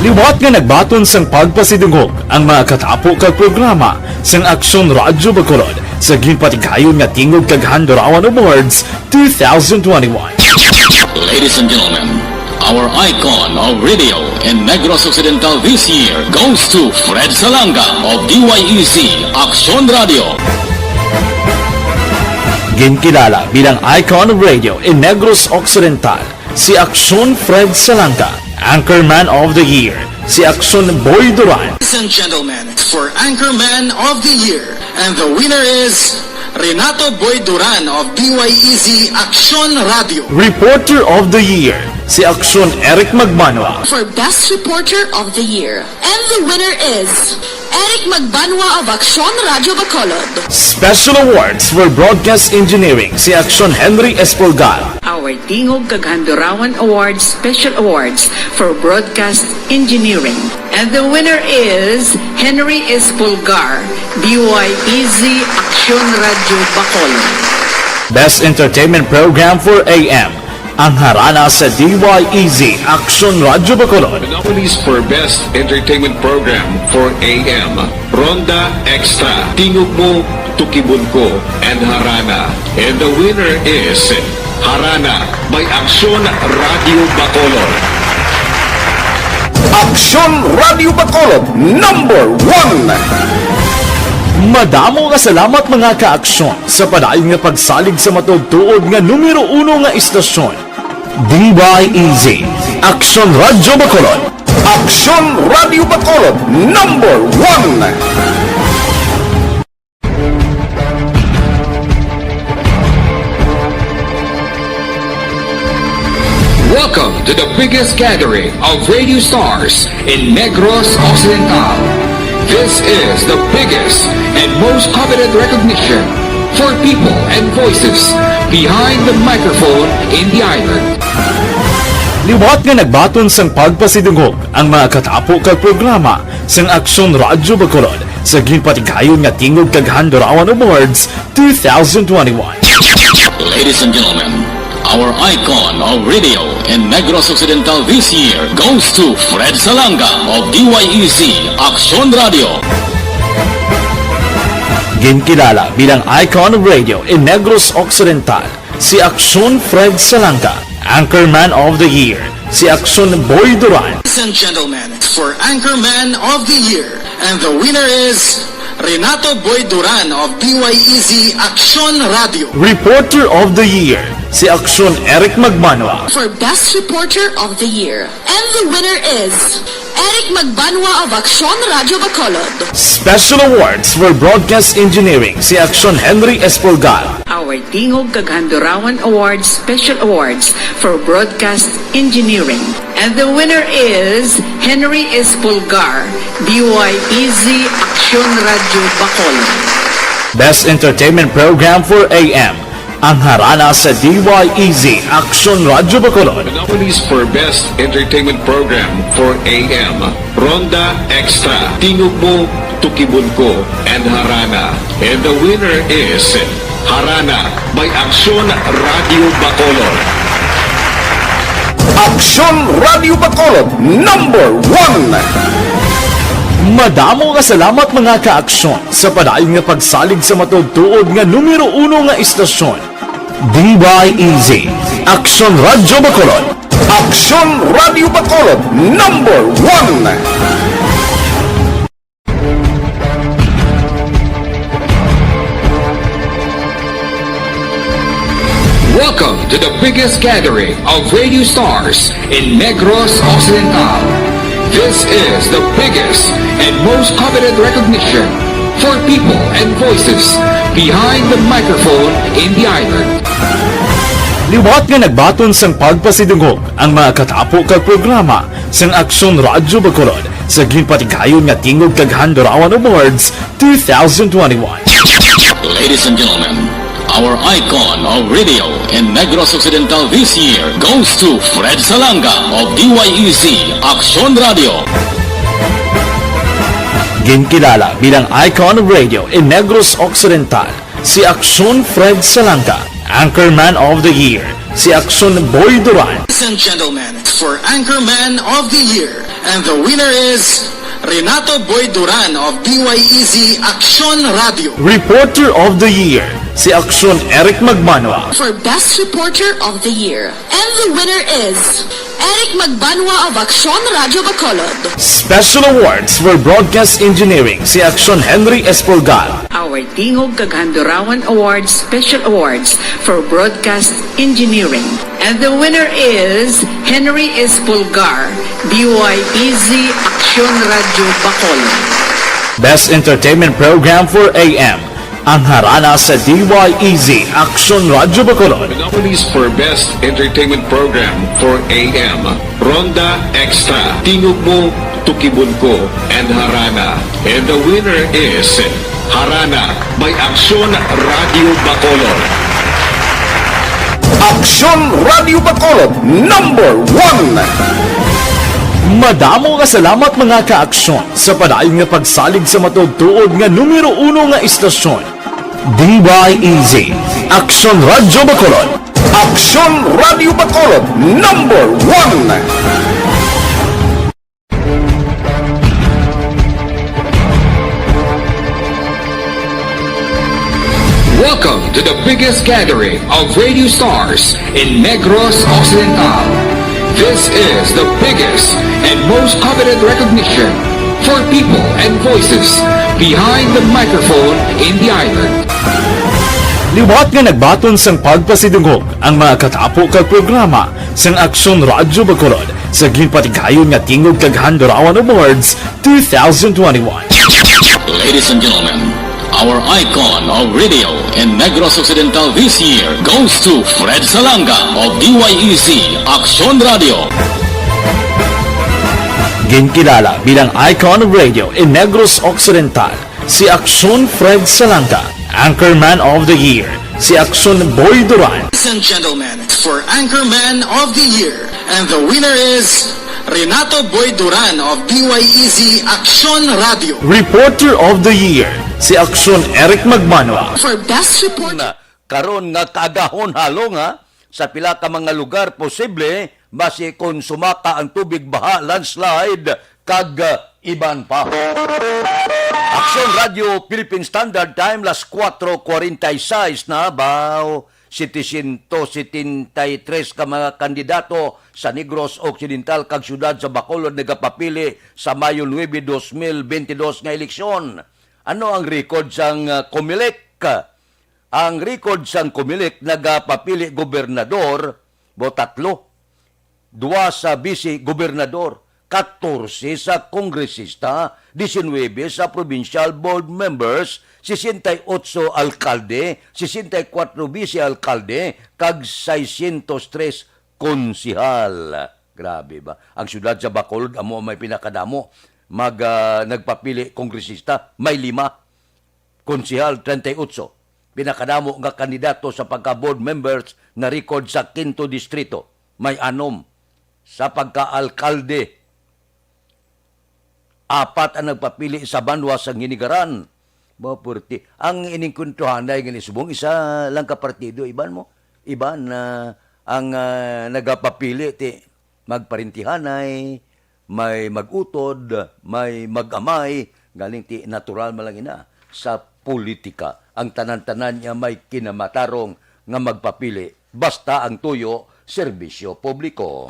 Liwat nga nagbaton sang pagpasidungog ang mga katapo kag programa sang Aksyon Radyo Bacolod sa ginpatigayon nga Tingog kag Handurawan Awards two thousand twenty-one. Ladies and gentlemen, our icon of radio in Negros Occidental this year goes to Fred Salanga of D Y E Z Aksyon Radio. Ginkilala bilang icon of radio in Negros Occidental si Aksyon Fred Salanga, Anchorman of the Year si Aksyon Boy Duran. Ladies and gentlemen, for Anchorman of the Year, and the winner is Renato Boy Duran of D Y E Z Aksyon Radio. Reporter of the Year si Aksyon Eric Magmanwa. For Best Reporter of the Year, and the winner is Eric Magbanwa of Aksyon Radyo Bacolod. Special awards for broadcast engineering, si Aksyon Henry Espolgar. Our Tingog kag Handurawan Awards Special Awards for Broadcast Engineering. And the winner is Henry Espolgar, D Y E Z Aksyon Radyo Bacolod. Best Entertainment Program for A M, ang Harana sa D Y E Z Aksyon Radyo Bacolod. The nominees for Best Entertainment Program for A M, Ronda Extra, Tingog Mo, Tukibon Ko, and Harana. And the winner is Harana by Aksyon Radyo Bacolod. Aksyon Radyo Bacolod, number one. Madamo nga salamat, mga ka-aksyon, sa padayon nga pagsalig sa matuod-tuod nga numero uno nga istasyon, D Y E Z, Aksyon Radyo Bacolod. Aksyon Radyo Bacolod, number one. Welcome to the biggest gathering of radio stars in Negros Occidental. This is the biggest and most coveted recognition for people and voices behind the microphone in the island. Liwat nga nagbaton sang pagpasidungog ang mga katapo kag programa sang Aksyon Radyo Bacolod sa ginpatigayon nga Tingog kag Handurawan Awards two thousand twenty-one. Ladies and gentlemen, our icon of radio in Negros Occidental this year goes to Fred Salanga of D Y E Z Aksyon Radio. Ginkilala bilang icon of radio in Negros Occidental si Aksyon Fred Salanga. Anchorman of the Year, si Aksyon Boy Duran. Ladies and gentlemen, for Anchorman of the Year, and the winner is Renato Boy Duran of D Y E Z Aksyon Radio. Reporter of the Year, si Aksyon Eric Magbanwa. For Best Reporter of the Year, and the winner is Eric Magbanwa of Aksyon Radyo Bacolod. Special awards for broadcast engineering, si Aksyon Henry Espolgar. Our Tingog kag Handurawan Awards Special Awards for Broadcast Engineering. And the winner is Henry Espolgar, D Y E Z Aksyon Radyo Bacolod. Best Entertainment Program for A M, ang Harana sa D Y E Z Aksyon Radyo Bacolod. The nominees for Best Entertainment Program for A M, Ronda Extra, Tingog Mo, Tukibon Ko, and Harana. And the winner is Harana by Aksyon Radio Bacolod. Aksyon Radio Bacolod, number one. Madamo nga salamat, mga ka-aksyon, sa padayon nga pagsalig sa matuod-tuod nga numero uno nga istasyon, D Y E Z, Aksyon Radyo Bacolod. Aksyon Radyo Bacolod, number one. Welcome to the biggest gathering of radio stars in Negros Occidental. This is the biggest and most coveted recognition for people and voices behind the microphone in the island. Liwat nga nagbaton sang pagpasidungog ang mga katapo kag programa sang Aksyon Radyo Bacolod sa ginpatigayon nga Tingog kag Handurawan Awards two thousand twenty-one. Ladies and gentlemen, our icon of radio in Negros Occidental this year goes to Fred Salanga of D Y E Z Aksyon Radio. Ginkilala bilang icon of radio in Negros Occidental si Aksyon Fred Salanga. Anchorman of the Year, si Aksyon Boy Duran. Ladies and gentlemen, for Anchorman of the Year, and the winner is Renato Boy Duran of D Y E Z Aksyon Radio. Reporter of the Year, si Aksyon Eric Magbanwa. For Best Reporter of the Year, and the winner is Eric Magbanwa of Aksyon Radyo Bacolod. Special awards for broadcast engineering, si Aksyon Henry Espolgar. Our Tingog kag Handurawan Awards Special Awards for Broadcast Engineering. And the winner is Henry Espolgar, D Y E Z Aksyon Radyo Bacolod. Best Entertainment Program for A M, ang Harana sa D Y E Z Aksyon Radyo Bacolod. The nominees for Best Entertainment Program for A M, Ronda Extra, Tingog Mo, Tukibunco and Harana. And the winner is Harana by Aksyon Radio Bacolod. Aksyon Radio Bacolod, number one. Madamo nga salamat, mga ka-aksyon, sa padayon nga pagsalig sa matuod-tuod nga numero uno nga istasyon, D Y E Z, Aksyon Radio Bacolod. Aksyon Radio Bacolod, number one. Welcome to the biggest gathering of radio stars in Negros Occidental. This is the biggest and most coveted recognition for people and voices behind the microphone in the island. Liwat nga nagbaton sang pagpasidungog ang mga katapo kag programa sang Aksyon Radyo Bacolod sa ginpatigayon nga Tingog kag Handurawan Awards two thousand twenty-one. Ladies and gentlemen, our icon of radio in Negros Occidental this year goes to Fred Salanga of D Y E Z Aksyon Radio. Ginkilala bilang icon of radio in Negros Occidental si Aksyon Fred Salanga, Anchorman of the Year si Aksyon Boy Duran. Ladies and gentlemen, for Anchorman of the Year, and the winner is Renato Boy Duran of D Y E Z Aksyon Radio. Reporter of the Year si Aksyon Eric Magbanwa. For best report. Na karon nga kaagahon halong, ha, sa pila ka mga lugar posible basi kon sumaka ang tubig, baha, landslide, kag, uh, iban pa. Aksyon Radio Philippine Standard Time, las kuwatro kuwarenta y seis na, baw, setecientos setenta y tres ka mga kandidato sa Negros Occidental kag siyudad sa Bacolod nagapapili sa Mayo nuebe, dos mil bentidós nga eleksyon. Ano ang record sang, uh, Comelec? Ang record sang Comelec nagapapili gobernador, bo, tatlo. Dua sa bisi gobernador, katorse sa kongresista, diecinuebe sa provincial board members, sesenta y ocho alkalde, sesenta y kuwatro bisi alkalde, kag seiscientos tres konsehal. Grabe ba? Ang siyudad sa Bacolod amo ang may pinakadamo mag, ah, nagpapili kongresista, may lima. Konsehal, treinta y ocho. Pinakadamo nga kandidato sa pagka-board members na record sa Quinto Distrito, may anom. Sa pagka-alkalde, apat ang nagpapili sa banwa sa Nginigaran. Ba, puwerte. Ang inengkwentruhanay nga ni subong, isa lang ka partido, iban mo? Iban na ang, ah, nagapapili, ti magparintihanay, may mag-utod, may mag-amay, galing ti natural man lang ina sa politika. Ang tanan-tanan niya may kinamatarong nga magpapili, basta ang tuyo, serbisyo publiko.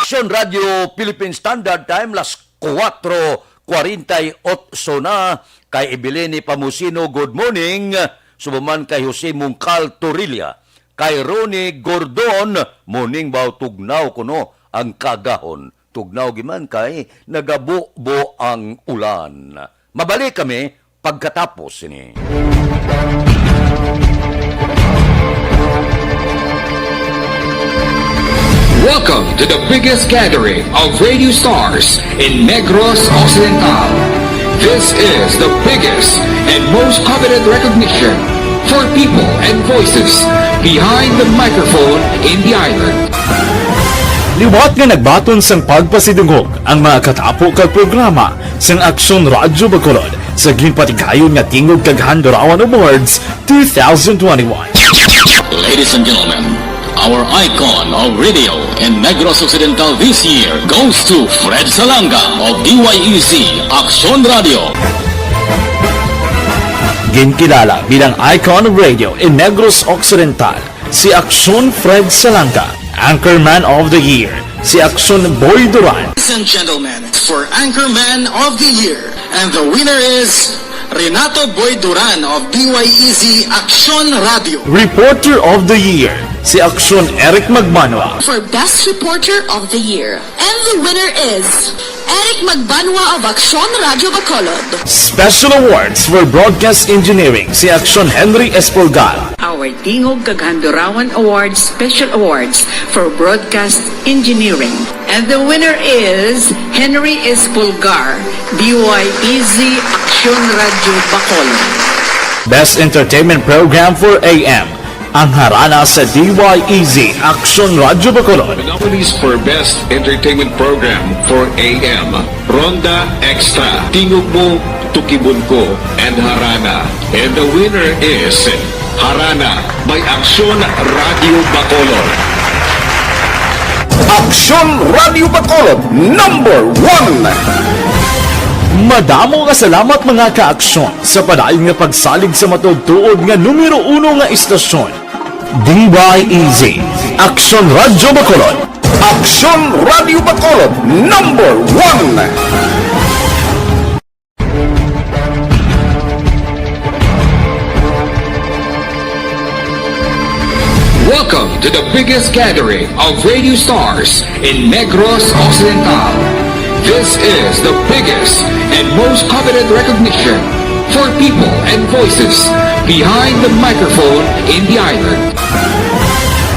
Aksyon Radio Philippine Standard Time, las kuwatro kuwarenta y otso na, kay Evelyn Pamusino, good morning. Subaman kay Jose Mungkal Torilla, kay Ronnie Gordon, morning baw, tugnaw kuno ang kagahon. Tugnaw giman kay nagabubo ang ulan. Mabalik kami pagkatapos sini. Welcome to the biggest gathering of radio stars in Negros Occidental. This is the biggest and most coveted recognition for people and voices behind the microphone in the island. Liwat nga nagbaton sang pagpasidungog ang mga katapo kag programa sang Aksyon Radyo Bacolod sa ginpatigayon nga Tingog kag Handurawan Awards two thousand twenty-one. Ladies and gentlemen, our icon of radio in Negros Occidental this year goes to Fred Salanga of D Y E Z Aksyon Radio. Ginkilala bilang icon of radio in Negros Occidental si Aksyon Fred Salanga, Anchorman of the Year si Aksyon Boy Duran. Ladies and gentlemen, for Anchorman of the Year, and the winner is Renato Boy Duran of D Y E Z Aksyon Radio. Reporter of the Year si Aksyon Eric Magbanwa. For best reporter of the year, and the winner is Eric Magbanwa of Aksyon Radyo Bacolod. Special Awards for Broadcast Engineering, si Aksyon Henry Espolgar. Our Tingog kag Handurawan Awards Special Awards for Broadcast Engineering. And the winner is Henry Espolgar, D Y E Z Aksyon Radyo Bacolod. Best Entertainment Program for A M, ang harana sa D Y E Z Aksyon Radyo Bacolod. The nominees for Best Entertainment Program for A M, Ronda Extra, Tingog Mo, Tukibon Ko, and Harana. And the winner is Harana by Aksyon Radyo Bacolod. Aksyon Radyo Bacolod, number one. Madamo nga salamat, mga ka-aksyon, sa padayon nga pagsalig sa matuod-tuod nga numero uno nga istasyon. D Y E Z, Aksyon Radyo Bacolod. Aksyon Radyo Bacolod, number one. Welcome to the biggest gathering of radio stars in Negros Occidental. This is the biggest and most coveted recognition for people and voices behind the microphone in the island.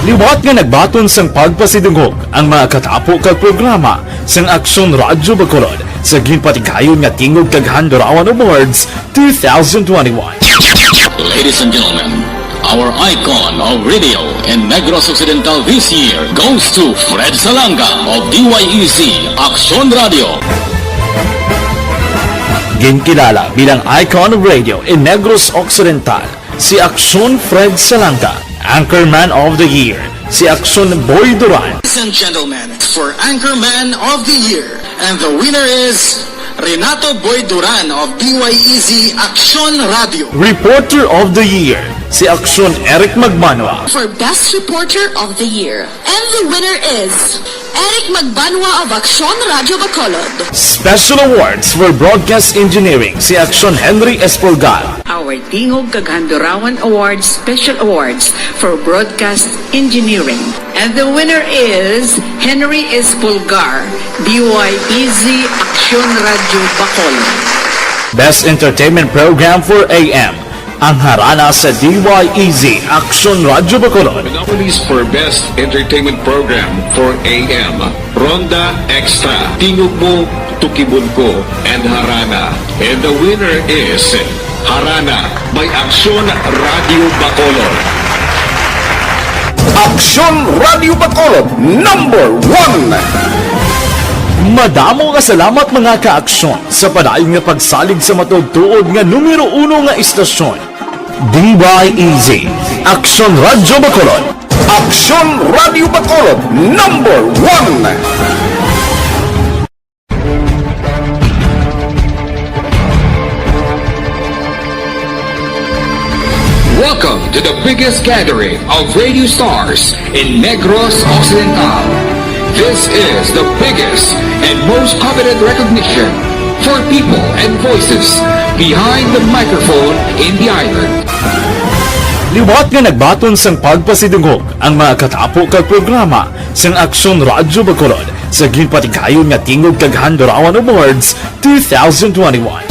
Liwat nga nagbaton sang pagpasidungog ang mga katapo kag programa sang Aksyon Radyo Bacolod sa ginpatigayon nga Tingog kag Handurawan Awards two thousand twenty-one. Ladies and gentlemen, our icon of radio in Negros Occidental this year goes to Fred Salanga of D Y E Z Aksyon Radio. Ginkilala bilang icon of radio in Negros Occidental, si Aksyon Fred Salanga. Anchorman of the Year, si Aksyon Boy Duran. Ladies and gentlemen, for Anchorman of the Year, and the winner is Renato Boy Duran of D Y E Z Aksyon Radio. Reporter of the Year, si Aksyon Eric Magbanwa. For Best Reporter of the Year, and the winner is Eric Magbanwa of Aksyon Radyo Bacolod. Special Awards for Broadcast Engineering, si Aksyon Henry Espolgar. Our Tingog kag Handurawan Awards Special Awards for Broadcast Engineering. And the winner is Henry Espolgar, D Y E Z Aksyon Radyo Bacolod. Best Entertainment Program for A M, ang harana sa D Y E Z Aksyon Radyo Bacolod. The nominees for Best Entertainment Program for A M, Ronda Extra, Tingog Mo, Tukibon Ko, and Harana. And the winner is Harana by Aksyon Radio Bacolod. Aksyon Radio Bacolod, number one. Madamo nga salamat, mga ka-aksyon, sa padayon nga pagsalig sa matuod-tuod nga numero uno nga istasyon. D Y E Z, Aksyon Radyo Bacolod. Aksyon Radyo Bacolod, number one. Welcome to the biggest gathering of radio stars in Negros Occidental. This is the biggest and most coveted recognition for people and voices behind the microphone in the island. Liwat nga nagbaton sang pagpasidungog ang mga katapo kag programa sang Aksyon Radyo Bacolod sa ginpatigayon nga Tingog kag Handurawan Awards two thousand twenty-one.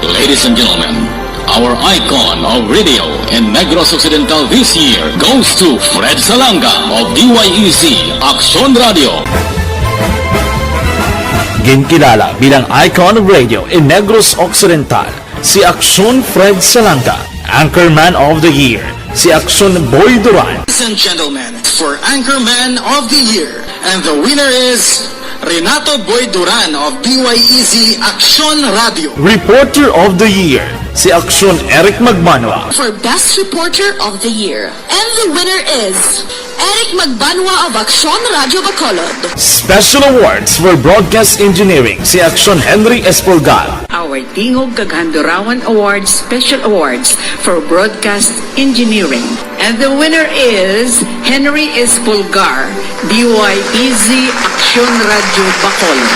Ladies and gentlemen, our icon of radio in Negros Occidental this year goes to Fred Salanga of D Y E Z Aksyon Radio. Ginkilala bilang icon of radio in Negros Occidental, si Aksyon Fred Salanga. Anchorman of the Year, si Aksyon Boy Duran. Ladies and gentlemen, for Anchorman of the Year, and the winner is Renato Boy Duran of D Y E Z Aksyon Radio. Reporter of the Year, si Aksyon Eric Magbanwa. For Best Reporter of the Year, and the winner is Eric Magbanwa of Aksyon Radyo Bacolod. Special Awards for Broadcast Engineering, si Aksyon Henry Espolgar. Our Tingog kag Handurawan Awards Special Awards for Broadcast Engineering. And the winner is Henry Espolgar, D Y E Z Aksyon Radyo Bacolod.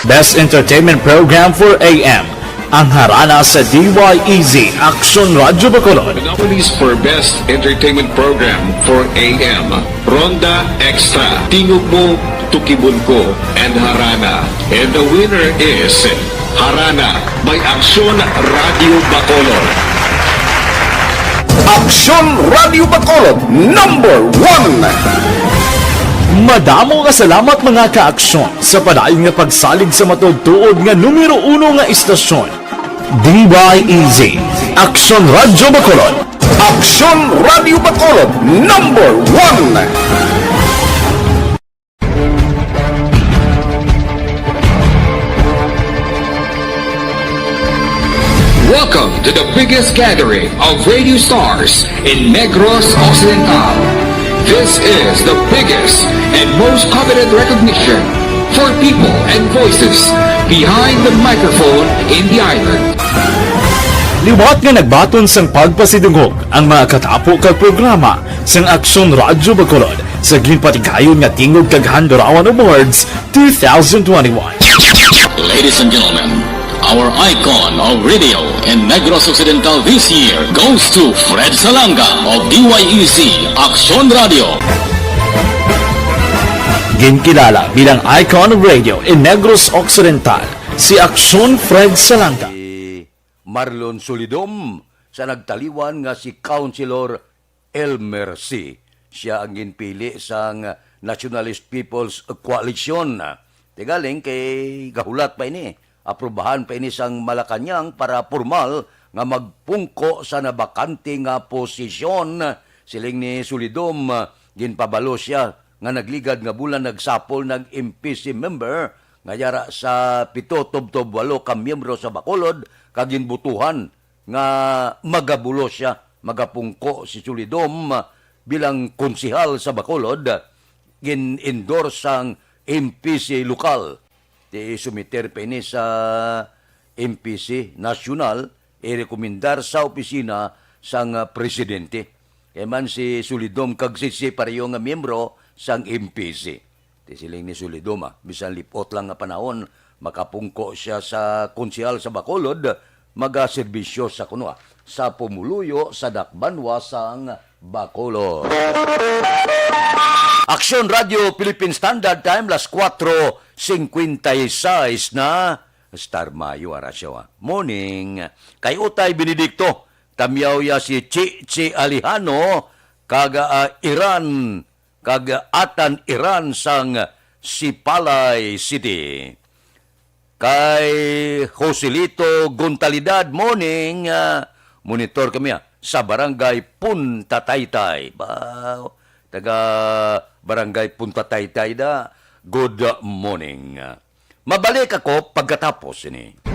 Best Entertainment Program for A M, ang harana sa D Y E Z Aksyon Radyo Bacolod. The nominees for Best Entertainment Program for A M, Ronda Extra, Tingog Mo, Tukibon Ko, and Harana. And the winner is Harana by Aksyon Radio Bacolod. Aksyon Radio Bacolod, number one. Madamo nga salamat, mga ka-aksyon, sa padayon nga pagsalig sa matuod-tuod nga numero uno nga istasyon. D Y E Z, Aksyon Radio Bacolod. Aksyon Radio Bacolod, number one. Welcome to the biggest gathering of radio stars in Negros Occidental. This is the biggest and most coveted recognition for people and voices behind the microphone in the island. Liwat nga nagbaton sang pagpasidungog ang mga katapo kag programa sang Aksyon Radyo Bacolod sa ginpatigayon nga Tingog kag Handurawan Awards two thousand twenty-one. Ladies and gentlemen, our icon of radio in Negros Occidental this year goes to Fred Salanga of D Y E Z Aksyon Radio. Ginkilala bilang icon of radio in Negros Occidental si Aksyon Fred Salanga. Si Marlon Solidom sa nagtaliwan nga si Councilor Elmer C. Sia ang ginpili sang Nationalist People's Coalition. Tigaling kay gahulat pa ini, aprubahan pa ini sang Malacañang para pormal nga magpungko sa nabakante nga posisyon. Siling ni Solidom, ginpabalo sia nga nagligad nga bulan nagsapol nag M P C member nga yara sa pito tubtob walo ka miyembro sa Bacolod kag ginbutuhan nga magabulos sia, magapungko si Solidom bilang konsehal sa Bacolod, gin-endorse sang M P C lokal. Ti sumiter pa ini sa M P C nasyonal, irekomendar sa opisina sang presidente. Kay man si Solidom kag si, si pareho nga miyembro sang M P C. Ti siling ni Solidom, ah, bisan lip-ot lang nga panahon, makapungko sia sa konsehal sa Bacolod, magaserbisyo sa kuno, ah, sa pumuluyo sa dakbanwa sang Bacolod. Aksyon Radio Philippine Standard Time, las kuwatro singkwenta y seis na. Star Mayo, ara siya, ah. Morning. Kay Utay Benedicto, tamyaw ya si Chichi Alejano, kag, ah, Iran kag Atan Iran sang Sipalay City. Kay Joselito Gontalidad, morning, ah, monitor kami, ah, sa Barangay Punta Taytay. Ba, taga Barangay Punta Taytay da. Good morning. Mabalik ako pagkatapos ini.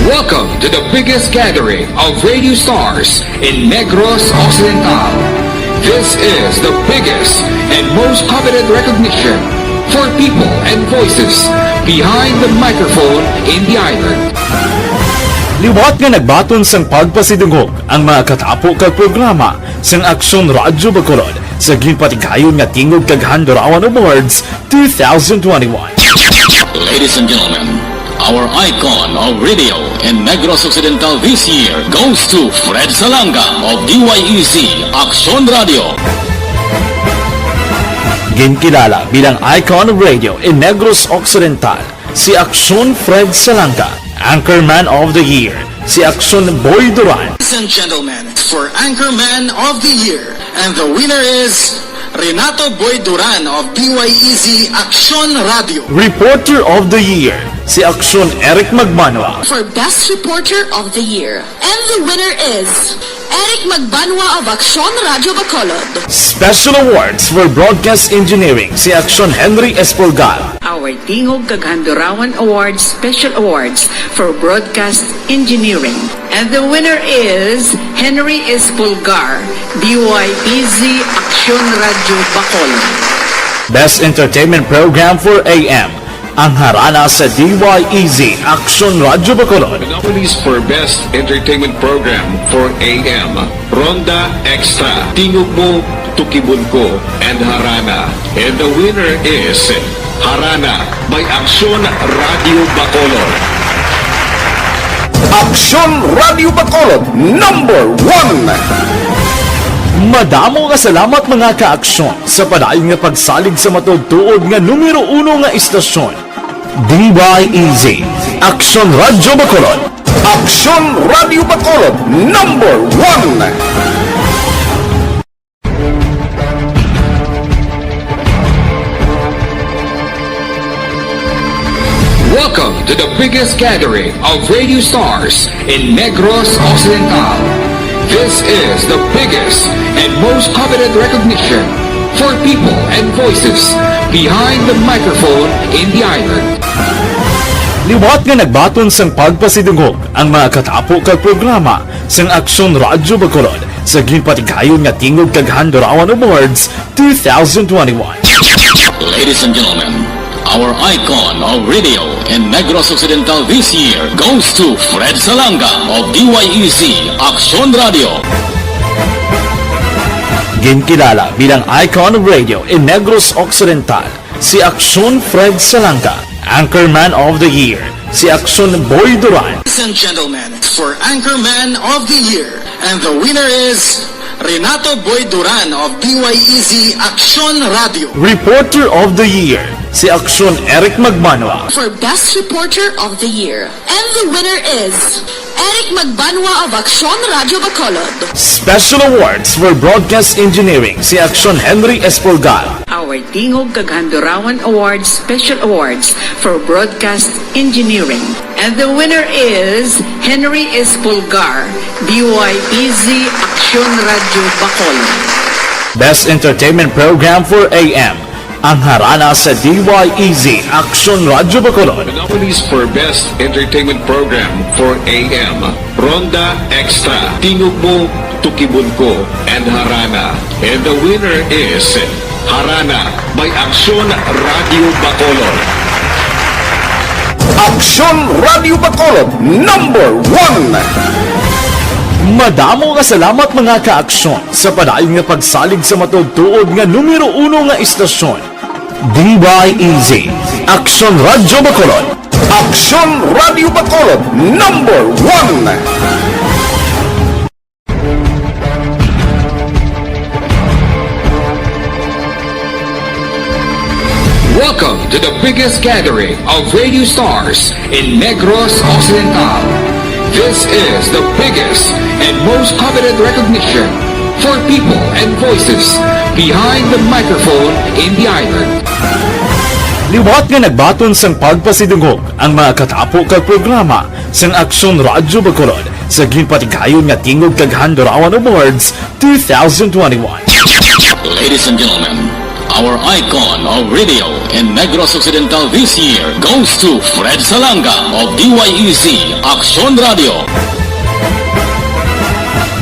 Welcome to the biggest gathering of radio stars in Negros Occidental. This is the biggest and most coveted recognition for people and voices behind the microphone in the island. Liwat nga nagbaton sang pagpasidungog ang mga katapo kag programa sang Aksyon Radyo Bacolod sa ginpatigayon nga Tingog kag Handurawan Awards two thousand twenty-one. Ladies and gentlemen, our icon of radio in Negros Occidental this year goes to Fred Salanga of D Y E Z Aksyon Radio. Ginkilala bilang icon of radio in Negros Occidental si Aksyon Fred Salanga, Anchorman of the Year si Aksyon Boy Duran. Ladies and gentlemen, for Anchorman of the Year, and the winner is Renato Boy Duran of D Y E Z Aksyon Radio. Reporter of the Year si Aksyon Eric Magbanwa. For Best Reporter of the Year, and the winner is Eric Magbanwa of Aksyon Radio Bacolod. Special Awards for Broadcast Engineering si Aksyon Henry Espolgar. Our Tingog kag Handurawan Awards Special Awards for Broadcast Engineering. And the winner is Henry Espolgar, D Y E Z Aksyon Radio Bacolod. Best Entertainment Program for A M, ang harana sa D Y E Z Aksyon Radio Bacolod. The nominees for Best Entertainment Program for A M, Ronda Extra, Tingog Mo, Tukibon Ko, and Harana. And the winner is Harana by Aksyon Radio Bacolod. Aksyon Radio Bacolod, number one. Madamo nga salamat, mga ka-aksyon, sa padayon nga pagsalig sa matuod-tuod nga numero uno nga istasyon, D Y E Z, Aksyon Radyo Bacolod. Aksyon Radyo Bacolod, number one. Welcome to the biggest gathering of radio stars in Negros Occidental. This is the biggest and most coveted recognition for people and voices behind the microphone in the island. Liwat nga nagbaton sang pagpasidungog ang mga katapo kag programa sang Aksyon Radyo Bacolod sa ginpatigayon nga Tingog kag Handurawan Awards two thousand twenty-one. Ladies and gentlemen, our icon of radio in Negros Occidental this year goes to Fred Salanga of D Y E Z Aksyon Radio. Ginkilala bilang icon of radio in Negros Occidental si Aksyon Fred Salanga, Anchorman of the Year si Aksyon Boy Duran. Ladies and gentlemen, for Anchorman of the Year, and the winner is Renato Boy Duran of D Y E Z Aksyon Radio. Reporter of the Year si Aksyon Eric Magmanwa. For Best Reporter of the Year, and the winner is Eric Magbanwa of Aksyon Radyo Bacolod. Special Awards for Broadcast Engineering si Aksyon Henry Espolgar. Our Tingog kag Handurawan Awards Special Awards for Broadcast Engineering. And the winner is Henry Espolgar, D Y E Z Aksyon Radyo Bacolod. Best Entertainment Program for A M, ang harana sa D Y E Z Aksyon Radyo Bacolod. The nominees for Best Entertainment Program for A M, Ronda Extra, Tingog Mo, Tukibon Ko, and Harana. And the winner is Harana by Aksyon Radyo Bacolod. Aksyon Radyo Bacolod, number one. Madamo nga salamat, mga ka-aksyon, sa padayon nga pagsalig sa matuod-tuod nga numero uno nga istasyon, D Y E Z, Aksyon Radyo Bacolod. Aksyon Radyo Bacolod, number one. Welcome to the biggest gathering of radio stars in Negros Occidental. This is the biggest and most coveted recognition for people and voices behind the microphone in the island. Liwat nga nagbaton sang pagpasidungog ang mga katapo kag programa sang Aksyon Radyo Bacolod sa ginpatigayon nga Tingog kag Handurawan Awards two thousand twenty-one. Ladies and gentlemen, our icon of radio in Negros Occidental this year goes to Fred Salanga of D Y E Z Aksyon Radio.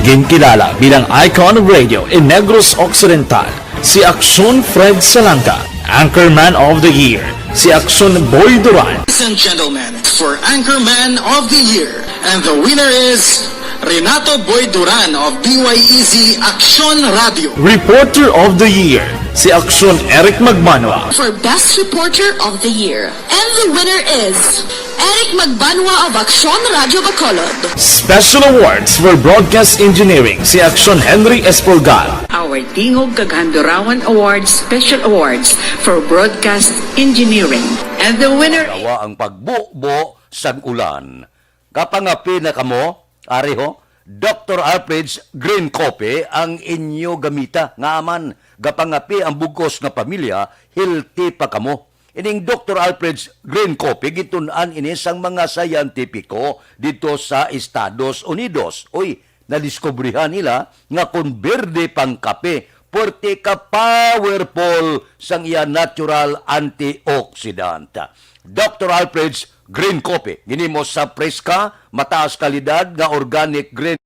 Ginkilala bilang icon of radio in Negros Occidental si Aksyon Fred Salanga, Anchorman of the Year si Aksyon Boy Duran. Ladies and gentlemen, for Anchorman of the Year, and the winner is Renato Boy Duran of D Y E Z Aksyon Radio. Reporter of the Year si Aksyon Eric Magmanwa. For Best Reporter of the Year, and the winner is Eric Magbanwa of Aksyon Radio Bacolod. Special Awards for Broadcast Engineering si Aksyon Henry Espolgar. Our Tingog kag Handurawan Awards Special Awards for Broadcast Engineering. And the winner Tawa ang pagbubo sang ulan. Kapangapi na kamo? Ari ho, Doktor Alfred's Green Coffee ang inyo gamita. Nga man, gapangapi ang bugos nga pamilya, healthy pa kamo. Ining Doktor Alfred's Green Coffee, gintun-an ini sang mga siyentipiko didto sa Estados Unidos. Uy, nadiskubrihan nila nga kon berde pang kape, puwerte ka powerful sang iya natural antioxidant. Doktor Alfred's Green Coffee, ginimo sa preska, mataas kalidad nga organic green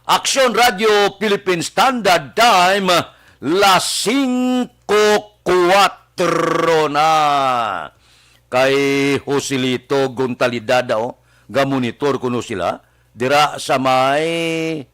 Aksyon Radio Philippine Standard Time, las singko kuwatro na. Kay Joselito Gontalidad, oh, gamonitor kuno sila dira sa may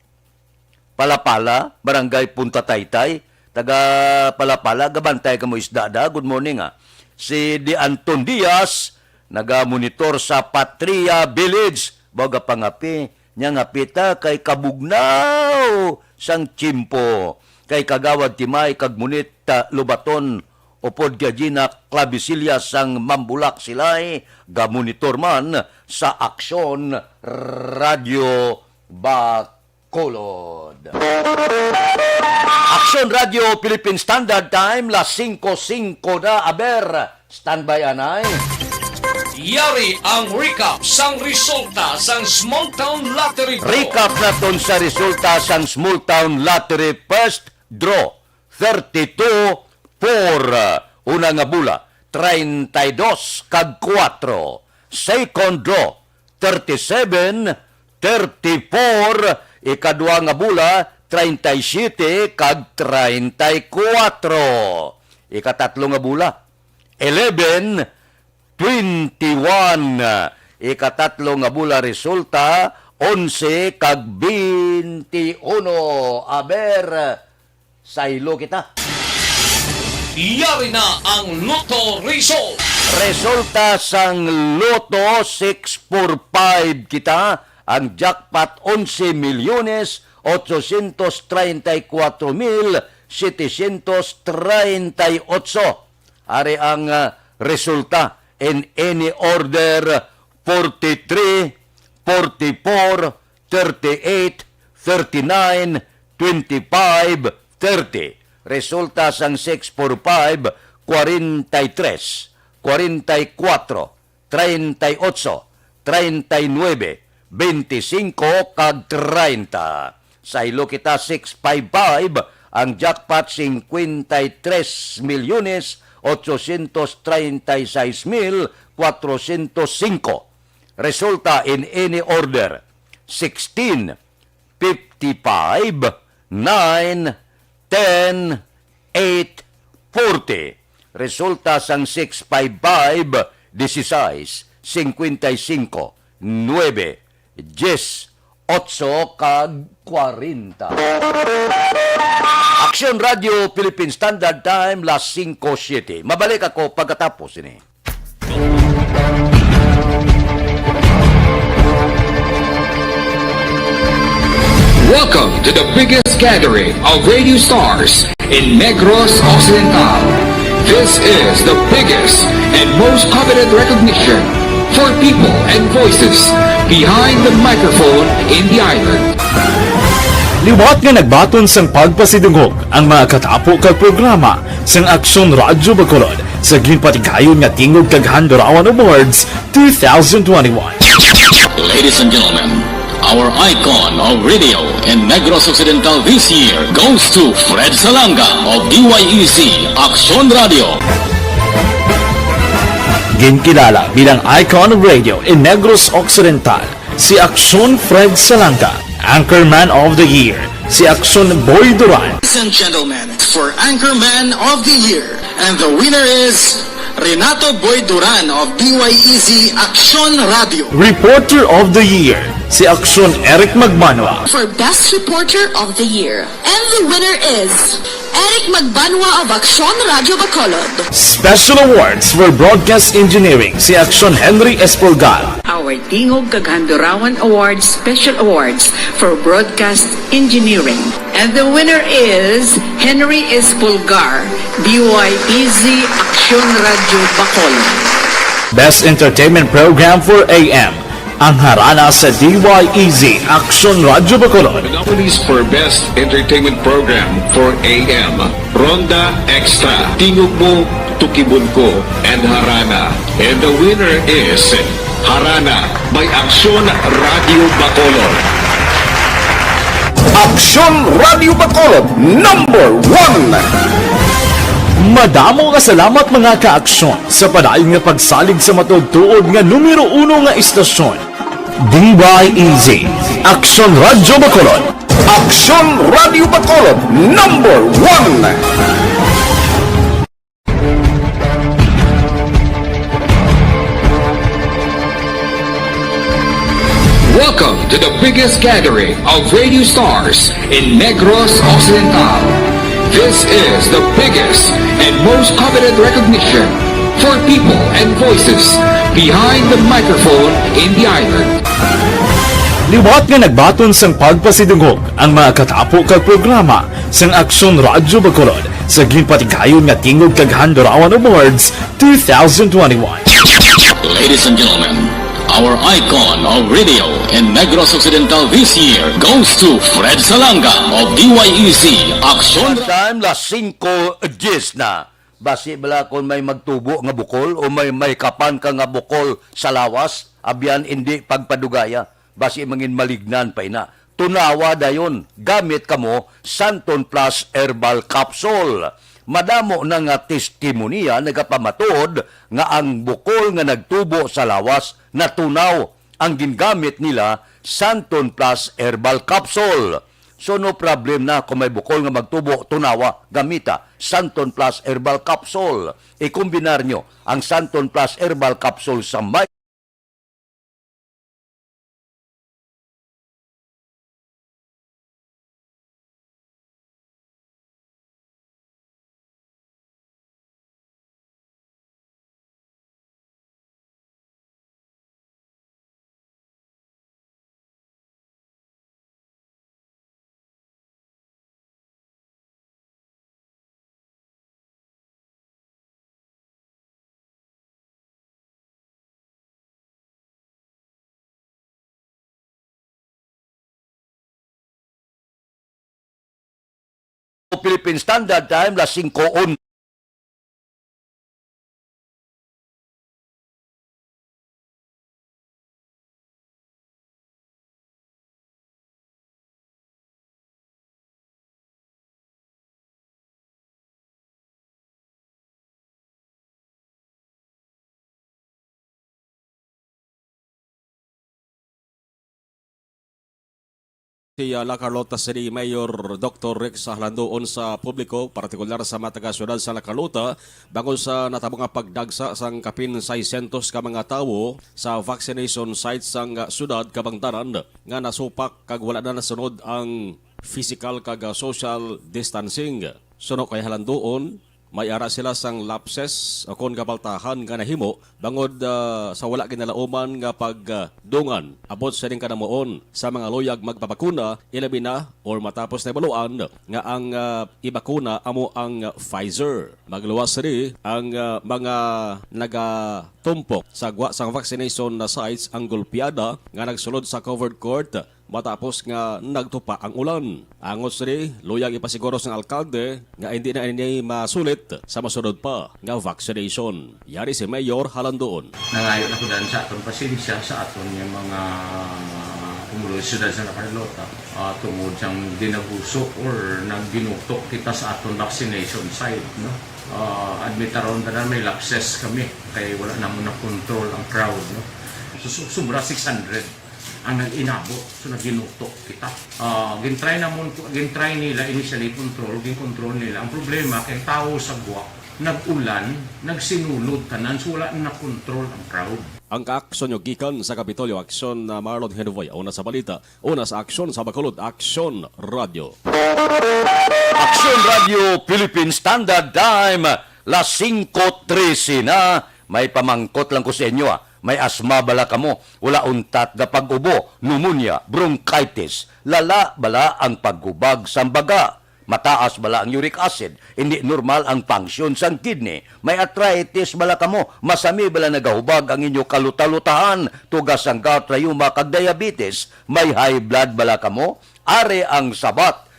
Palapala, Barangay Punta Taytay. Taga Palapala, gabantay kamo isda da. Good morning, ah. Si Di Anton Diaz, nagamonitor sa Patria Village. Baga pangapi, niya nga pita kay kabugnaw sang tiyempo. Kay Kagawad Timay kag Munit, ah, Lobaton, upod kay Gina Clavisillas sang Mambulak Silay, gamonitor man sa Aksyon Radio Bacolod. Aksyon Radio Philippine Standard Time, las singko singko na. Aber, standby anay. Yari ang recap sang resulta sang Small Town Lottery Draw. Recap naton sa resulta sang Small Town Lottery First Draw, thirty-two four. Una nga bola, treinta y dos kag kuwatro. Second draw, thirty-seven, thirty-four. Ikadua nga bola, treinta y siete kag treinta y kuwatro. Ikatatlo nga bola, eleven, twenty-one. Ikatatlo nga bola resulta, onse kag twenty-one. Aber, saylo kita. Yari na ang Lotto Result. Resulta sang Lotto six four five kita, ang jackpot onse milyones ochocientos treinta y cuatro mil setecientos treinta y ocho. Ari ang, ah, resulta in any order: forty-three, forty-four, thirty-eight, thirty-nine, twenty-five, thirty. Resulta sang six four five, forty-three, forty-four, treinta y ocho, treinta y nuebe, veinticinco, kag treinta. Saylo kita, six five five, ang jackpot, cincuenta y tres milyones ochocientos treinta y seis mil cuatrocientos cinco. Resulta in any order: sixteen, fifty-five, nine, ten, eight, forty. Resulta sang six five five, dieciséis, cincuenta y cinco, nuebe, diez, ocho, kag kwarenta. Aksyon Radio Philippine Standard Time, las singko siete. Mabalik ako pagkatapos ini. Welcome to the biggest gathering of radio stars in Negros Occidental. This is the biggest and most coveted recognition for people and voices behind the microphone in the island. Liwat nga nagbaton sang pagpasidungog ang mga katapo kag programa sang Aksyon Radyo Bacolod sa ginpatigayon nga Tingog kag Handurawan Awards two thousand twenty-one. Ladies and gentlemen, our icon of radio in Negros Occidental this year goes to Fred Salanga of D Y E Z Aksyon Radio. Ginkilala bilang icon of radio in Negros Occidental si Aksyon Fred Salanga. Anchorman of the Year, si Aksyon Boy Duran. Ladies and gentlemen, for Anchorman of the Year, and the winner is Renato Boy Duran of D Y E Z Aksyon Radio. Reporter of the Year, si Aksyon Eric Magbanwa. For Best Reporter of the Year, and the winner is Eric Magbanwa of Aksyon Radyo Bacolod. Special Awards for Broadcast Engineering, si Aksyon Henry Espolgar. Our Tingog kag Handurawan Awards Special Awards for Broadcast Engineering. And the winner is Henry Espolgar, D Y E Z Aksyon Radyo Bacolod. Best Entertainment Program for A M, ang harana sa D Y E Z Aksyon Radyo Bacolod. Nominees for Best Entertainment Program for A M, Ronda Extra, Tingog Mo, Tukibon Ko, and Harana. And the winner is Harana by Aksyon Radio Bacolod. Aksyon Radio Bacolod, number one. Madamo nga salamat, mga ka-aksyon, sa padayon nga pagsalig sa matuod-tuod nga numero uno nga istasyon. D Y E Z, Aksyon Radyo Bacolod, Aksyon Radio Bacolod, number one. Welcome to the biggest gathering of radio stars in Negros Occidental. This is the biggest and most coveted recognition for people and voices behind the microphone in the island. Liwat nga nagbaton sang pagpasidungog ang mga katapo kag programa sang Aksyon Radyo Bacolod sa ginpatigayon nga Tingog kag Handurawan Awards two thousand twenty-one. Ladies and gentlemen, our icon of radio in Negros Occidental this year goes to Fred Salanga of D Y E C Aksyon. Time, las singko dies na. Basi bala kon may magtubo nga bukol o may, may kapan ka nga bukol sa lawas, abyan, indi pagpadugaya. Basi mangin malignan pa ina. Tunawa dayon, gamit kamo Santon Plus Herbal Capsule. Madamo na nga testimonya nagapamatuod nga ang bukol nga nagtubo sa lawas natunaw. Ang gingamit nila, Santon Plus Herbal Capsule. So, no problem na kung may bukol nga magtubo, tunawa, gamita Santon Plus Herbal Capsule. Ikombinar nyo ang Santon Plus Herbal Capsule sa may Philippine Standard Time, las singko un- Si, ah, La Carlota City Mayor Doktor Rex Halandoon sa publiko, partikular sa mga taga-siyudad sa La Carlota, bangod sa natabo nga pagdagsa sang kapin seiscientos ka mga tawo sa vaccination site sang, ah, siyudad kabangdanan nga nasupak kag wala na nasunod ang physical kag, ah, social distancing. Suno kay Halandoon, may ara sila sang lapses o kon kabaltahan nga nahimo bangod, ah, sa wala ginalauman nga pagdungan abot sining kanamuon sa mga luyag magpabakuna, ilabi na or matapos na ibaluan nga ang, ah, ibakuna amo ang Pfizer. Magluwas sini ang, ah, mga nagatumpok sa gwa sang vaccination na sites ang golpiada nga nagsulod sa covered court matapos nga nagtupa ang ulan. Angot sini, luyag ipasiguro sang alkalde nga indi na ini masulit sa masunod pa nga vaccination. Yari si Mayor Halandoon. Nangayo na ko dan sa aton pasensya sa aton nga mga pumuluyo sa siyudad sa La Carlota, ah, tungod sang dinaguso or nagginutok kita sa aton vaccination site, no? Ah, admit ta ron tanan may lapses kami kay wala namon na-control ang crowd, no? So, su-, sobra six hundred ang nag-inabot. So, naginutok kita. Ah, gintry namon, gintry nila initially control, ginkontrol nila. Ang problema kay ang tawo sa gwa, nag-ulan, nagsinulod tanan, so wala na control ang crowd. Ang kaaksyon nyo gikan sa Kapitolyo Aksyon na Marlon Henvoy, una sa balita, una sa aksyon sa Bacolod, Aksyon Radio. Aksyon Radio, Philippine Standard Time, las singko trese na. May pamangkot lang ko sa inyo, ah. May asma bala kamo? Wala untat nga pag-ubo, pneumonia, bronchitis? Lala bala ang paghubag sang baga? Mataas bala ang uric acid? Hindi normal ang function sang kidney? May arthritis bala kamo? Masami bala nagahubag ang inyo kalutalutahan, tuga sang gout, rayuma, kag diabetes? May high blood bala kamo? Ari ang sabat.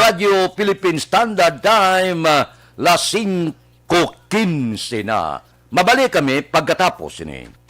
Radyo Philippine Standard Time, ah, las singko quince na. Mabalik kami pagkatapos ini.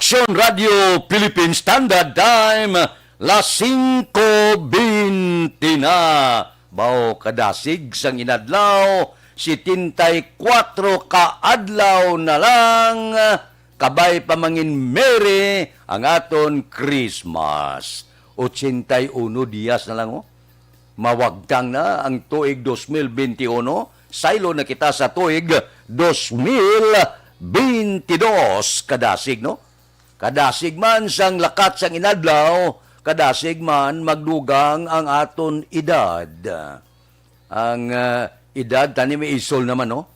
Aksyon Radio Philippine Standard Time, las singko bente na. Baw kadasig sang inadlaw, setenta y cuatro ka adlaw na lang, kabay pa mangin Merry ang aton Christmas. Ochenta y uno dias na lang, oh. Mawagtang na ang tuig dos mil bente uno, saylo na kita sa tuig dos mil bente dos. Kadasig, no? Kadasig man sang lakat sang inadlaw, kadasig man magdugang ang aton edad. Ang, ah, edad, tani may isol naman, no?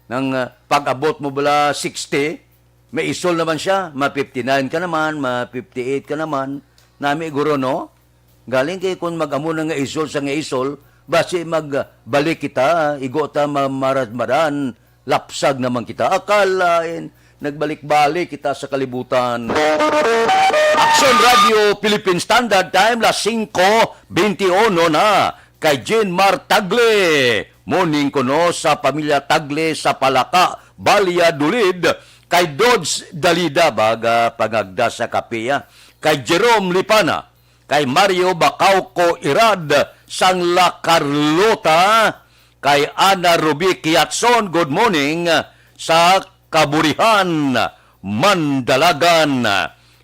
Nang, ah, pag-abot mo bala sixty, may isol naman siya, ma fifty-nine ka naman, ma fifty-eight ka naman. Nami guro, no? Galing kay kung mag-amo na nga isol sa nga isol, basi magbalik kita, igo ta mamaradmaran, lapsag naman kita. Akalain, nagbalik-balik kita sa kalibutan. Aksyon Radio Philippine Standard Time, las singko bente uno na. Kay Jean Mar Tagle, morning kuno sa pamilya Tagle sa Palaka, Valladolid. Kay Dodge Dalida, baga pangagda sa kape, ah. Kay Jerome Lipana, kay Mario Bacauco Irad sang La Carlota, kay Ana Ruby Kiatson, good morning, sa Kaburihan, Mandalagan,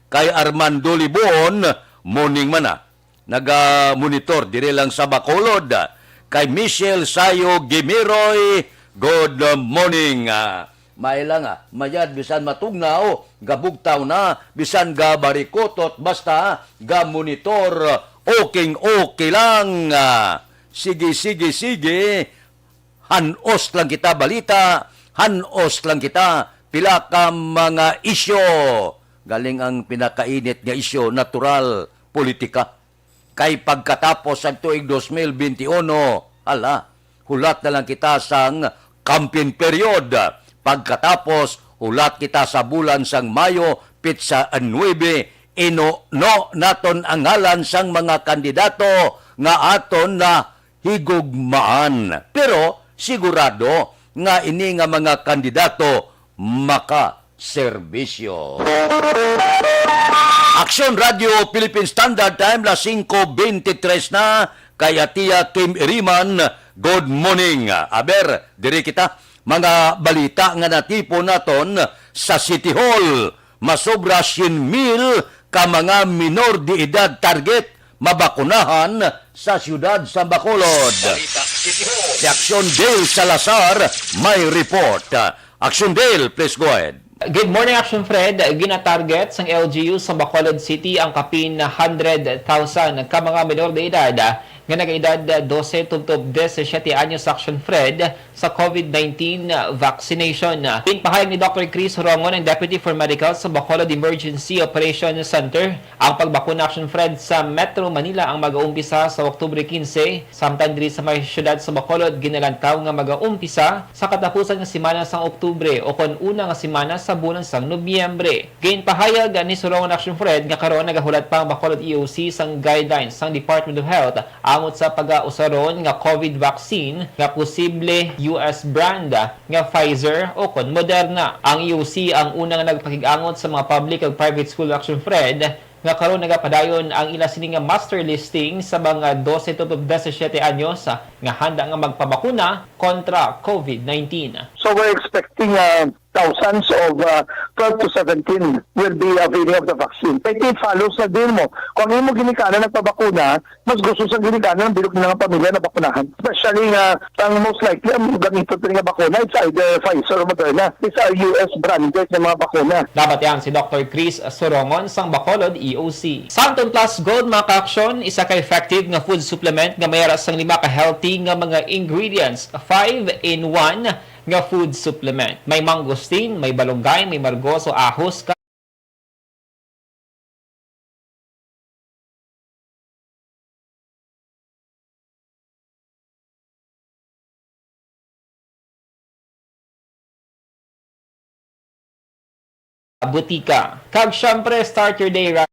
kay Armando Libon, morning man na. Naga-monitor diri lang sa Bacolod. Kay Michelle Sayo Gimiroy, good morning. Ah, may lang, ah, mayad bisan matugnaw, gabugtaw na, bisan gabarikotot, basta ga-monitor, okay, okay lang. Ah, sige, sige, sige. Hanos lang kita balita, hanos lang kita pila ka mga isyu. Galing ang pinakainit nga isyu, natural, politika. Kay pagkatapos sang tuig dos mil bente uno, hala, hulat na lang kita sang campaign period. Pagkatapos, hulat kita sa bulan sang Mayo, pitsa nuebe, inuno naton ang ngalan sang mga kandidato nga aton na higugmaan. Pero sigurado nga ini nga mga kandidato makaserbisyo. Aksyon Radio Philippine Standard Time, las singko bente tres na, kay Atia Kim Iriman, good morning. Aber, diri kita, mga balita nga natipon naton sa City Hall. Masobra syen mil ka mga minor de edad target mabakunahan sa siyudad sa Bacolod. Balita City Hall. Si Action Dale Salazar may report. Action Dale, please go ahead. Good morning, Action Fred. Ginatarget sang L G U sa Bacolod City ang kapin hundred thousand ka mga minor de edad nga nag-edad dose tubtob disisiete anyos, Action Fred, sa COVID nineteen vaccination. Ginpahayag ni Doctor Chris Rongon, ang Deputy for Medical sa Bacolod Emergency Operation Center, ang pagbakuna, Action Fred, sa Metro Manila ang mag-aumpisa sa Oktubre quince, samtang diri sa may siyudad sa Bacolod, ginalantaw nga mag-aumpisa sa katapusan nga semana sang Oktubre o kon una nga semana sa bulan sang Nobyembre. Ginpahayag ni Rongon, Action Fred, nga karon nagahulat pa ang Bacolod E O C sang guidelines sang Department of Health angot sa pag-ausaron nga COVID vaccine nga posible U S brand nga Pfizer o kon Moderna. Ang E O C ang una nga nagpakig-angot sa mga public kag private school, Action Fred, nga karon nagapadayon ang ila sini nga master listing sa mga dose tubtob disisiete anyos nga handa nga magpabakuna kontra COVID nineteen. So we're expecting, uh, thousands of, uh, twelve to seventeen will be availing of the vaccine. Kay it follows na din mo. Kung ang imo ginikanan nagpabakuna, mas gusto sa ginikanan ang bilog na nga pamilya na bakunahan. Especially nga, ang most likely, ang gamiton pa nga bakuna, it's either Pfizer or Moderna. These are U S branded nga mga bakuna. Nabatian si Doctor Chris Sorongon sang Bacolod E O C. Santon Plus Gold, mga ka-aksyon, isa ka effective nga food supplement nga may ara sang lima ka healthy nga mga ingredients, five in one nga food supplement. May mangosteen, may balunggay, may margoso, ahos, ka- Butika. Kag syempre, start your day right.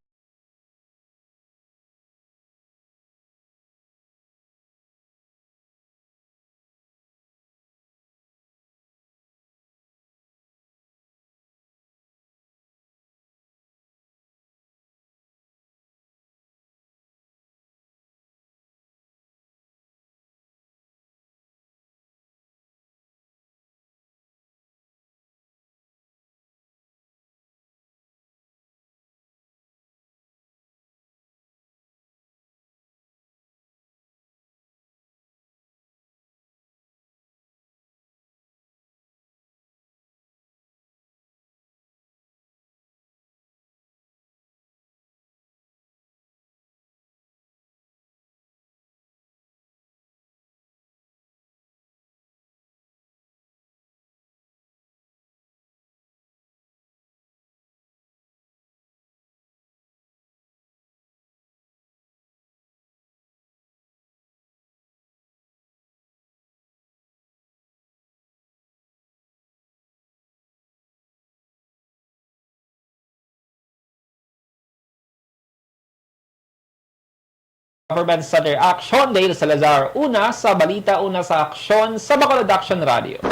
Government Center Action, Dale Salazar. Una sa balita, una sa aksyon sa Bacolod Action Radio.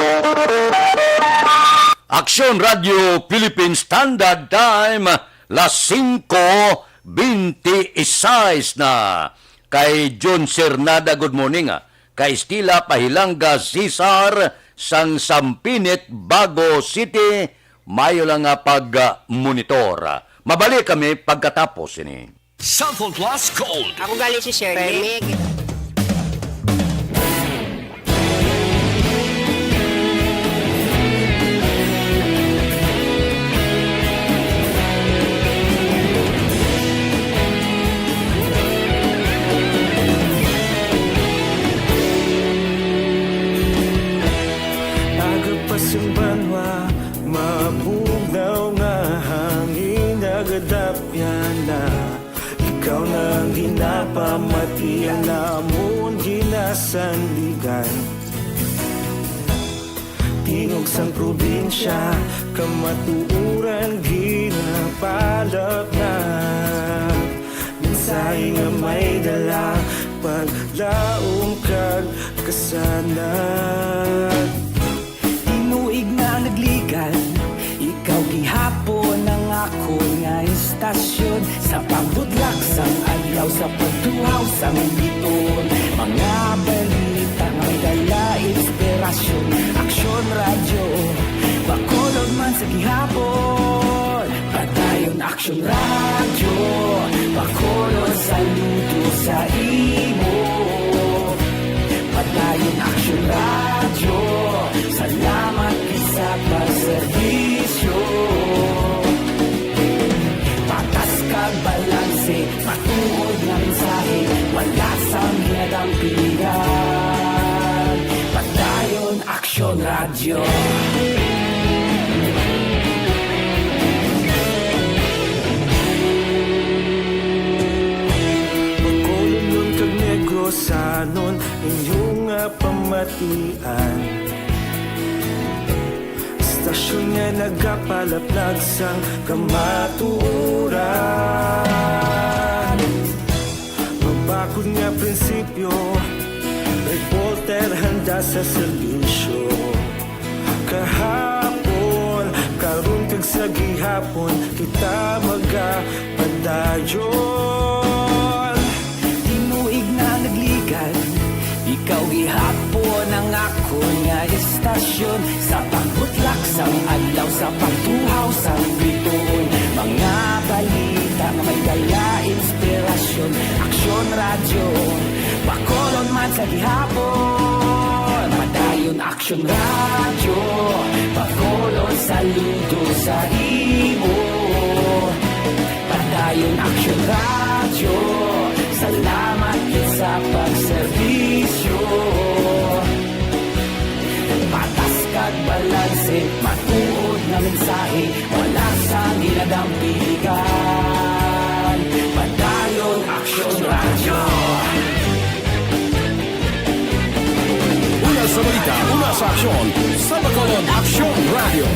Action Radio Philippine Standard Time, las singko bente y seis na. Kay John Cernada, good morning, ah. Kay Estila Pahilanga Cesar sang Sampinit, Bago City, mayo lang nga pag-monitor. Mabalik kami pagkatapos ini. Cellphone Plus Gold. Ako gali si Shirley. Permig. Aga pa sang banwa, mabugnaw nga hangin, nagadapyan na. Ikaw na ang ginapamati, ang namon ginasandigan. Tingog sang probinsya, kamatuoran ginapalapnag. Mensahe nga may dala, paglaom kag kasanag. Tinuig na nagligad, ikaw gihapon ang akon nga istasyon. Sa pagbutlak sang adlaw, sa pagtuhaw sang bituon, mga balita nga may dala inspirasyon. Aksyon Radyo, Bacolod man sa gihapon. Padayon Aksyon Radyo, Bacolod, saludo sa imo. Padayon Aksyon Radyo, salamat gid sa pagserbisyo. Patas kag balanse, matuod nga mensahe, wala sang ginadampigan. Padayon Aksyon Radyo. Bacolodnon kag Negrosanon, inyo nga pamatian. Istasyon nga nagapalaplag sang kamatuoran. Mabakod nga prinsipyo, reporter handa sa serbisyo. Kahapon, karon kag sa gihapon, kita magapadayon. Tinuig na nagligad, ikaw gihapon ang akon nga istasyon. Sa pagbutlak sang adlaw, sa pagtuhaw sang bituon, mga balita nga may dala inspirasyon. Aksyon Radyo, Bacolod man sa gihapon. Padayon Aksyon Radyo, Bacolod, saludo sa imo. Padayon Aksyon Radyo, salamat gid sa pagserbisyo. Patas kag balanse, matuod nga mensahe, wala sang ginadampigan. Padayon Aksyon Radyo. Una sa balita, una sa aksyon, sa Bacolod Aksyon Radyo.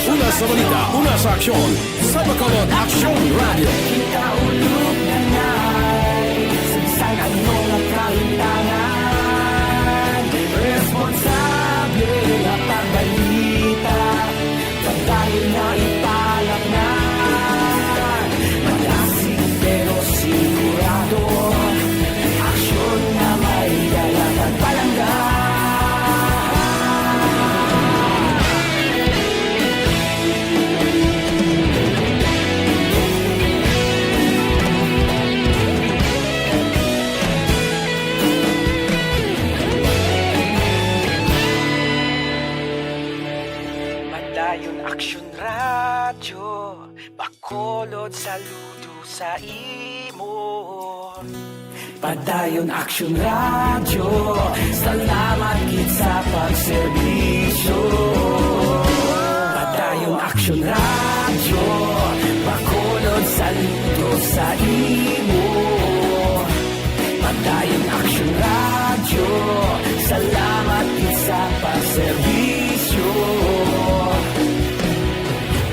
Una sa balita, una sa aksyon, sa Bacolod Aksyon Radyo. Kita ulog na nay, sa bisan ano nga kahimtangan, responsable nga pagbalita. Padayon na ipalapnan, malasig pero sigurado. Aksyon nga may dala kag palangga. Padayon Aksyon Radyo, Bacolod, saludo sa imo. Padayon Aksyon Radyo, salamat gid sa pagserbisyo. Padayon Aksyon Radyo, Bacolod, saludo sa imo. Padayon Aksyon Radyo, salamat gid sa pagserbisyo.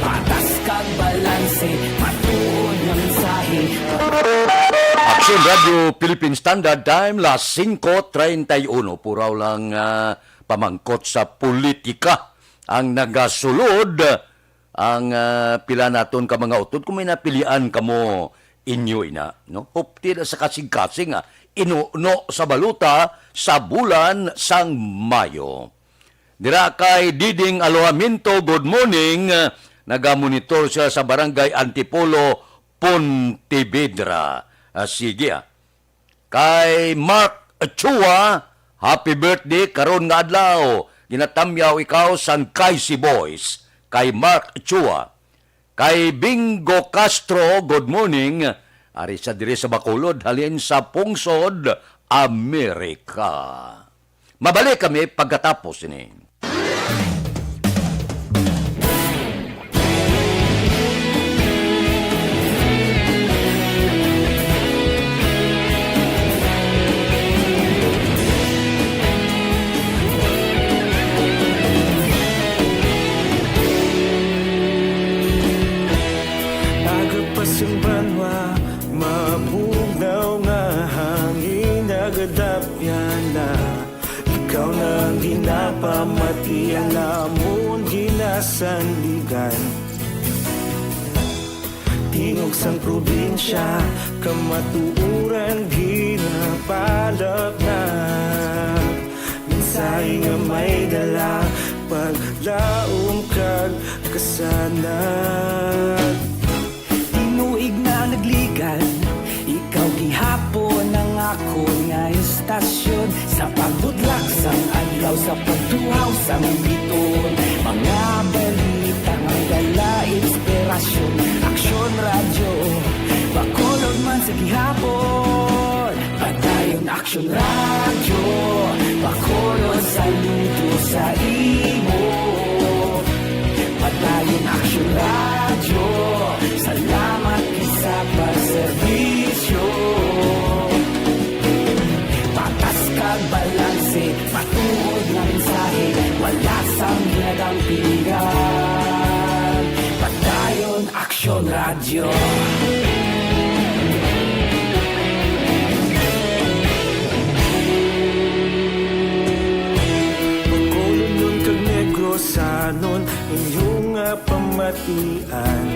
Patas kag balanse, matuod nga Action Radio Philippine Standard Time, las singko treinta y uno. Puraw lang, ah, pamangkot sa politika ang nagasulod. Ang, ah, pila naton ka mga utod, kung may napilian kamo, inyo ina, no? Hupti na sa kasing-kasing, ah, inuno sa balota sa bulan sang Mayo. Dira kay Diding Alohaminto, good morning. Nagamonitor siya sa Barangay Antipolo, Pontevedra. Ah, sige, ah. Kay Mark Chua, happy birthday karon nga adlaw. Ginatamyaw ikaw sang Kaisi Boys. Kay Mark Chua. Kay Bingo Castro, good morning. Ari sa diri sa Bacolod, halin sa Pungsod, Amerika. Mabalik kami pagkatapos ini. Pagkapas ang banwa, mabugnaw nga hangin nagadapyan na. Ikaw na ang ginapamati, ang amon ginasandigan. Tingog sang probinsya, kamatuoran ginapalapnag. Mensahe nga may dala, paglaom kag kasanag. Tinuig na nagligan, ikaw gihapon ang akon nga istasyon. Sa pagbutlak sang adlaw, sa pagtuhaw sang biton, mga balita nga dala inspirasyon. Aksyon Radyo, Bacolod man sa gihapon. Padayon Aksyon Radyo, Bacolod, saludo sa imo. Padayon Aksyon Radyo, salamat gid sa pagserbisyo. Patas kag balanse, matuod nga mensahe, wala sang ginadampigan. Padayon Aksyon Radyo. Bacolodnon kag Negrosanon, inyo nga pamatian.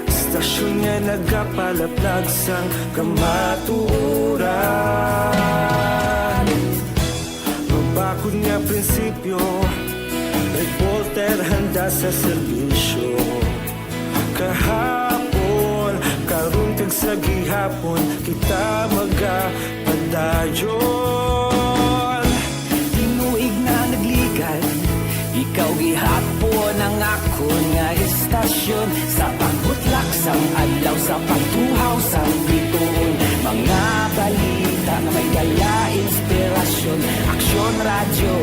Istasyon nga nagapalaplag sang kamatuoran. Mabakod nga prinsipyo, reporter handa sa serbisyo. Kahapon, karon kag sa gihapon, kita magapadayon. Tinuig na nagligan, ikaw gihapon ang akon nga istasyon. Sa pagbutlak sang adlaw, sa pagtuhaw sang bituon, mga balita nga may dala inspirasyon. Aksyon Radyo,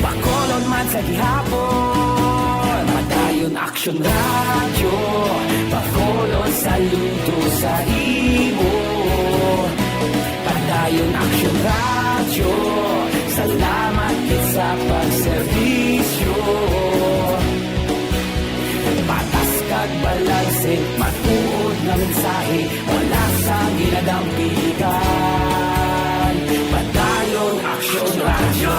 Bacolod man sa gihapon. Padayon Aksyon Radyo, Bacolod, saludo sa imo. Padayon Aksyon Radyo, salamat gid sa pagserbisyo. Patas kag balanse, matuod nga mensahe, wala sang ginadampigan. Padayon Aksyon Radyo.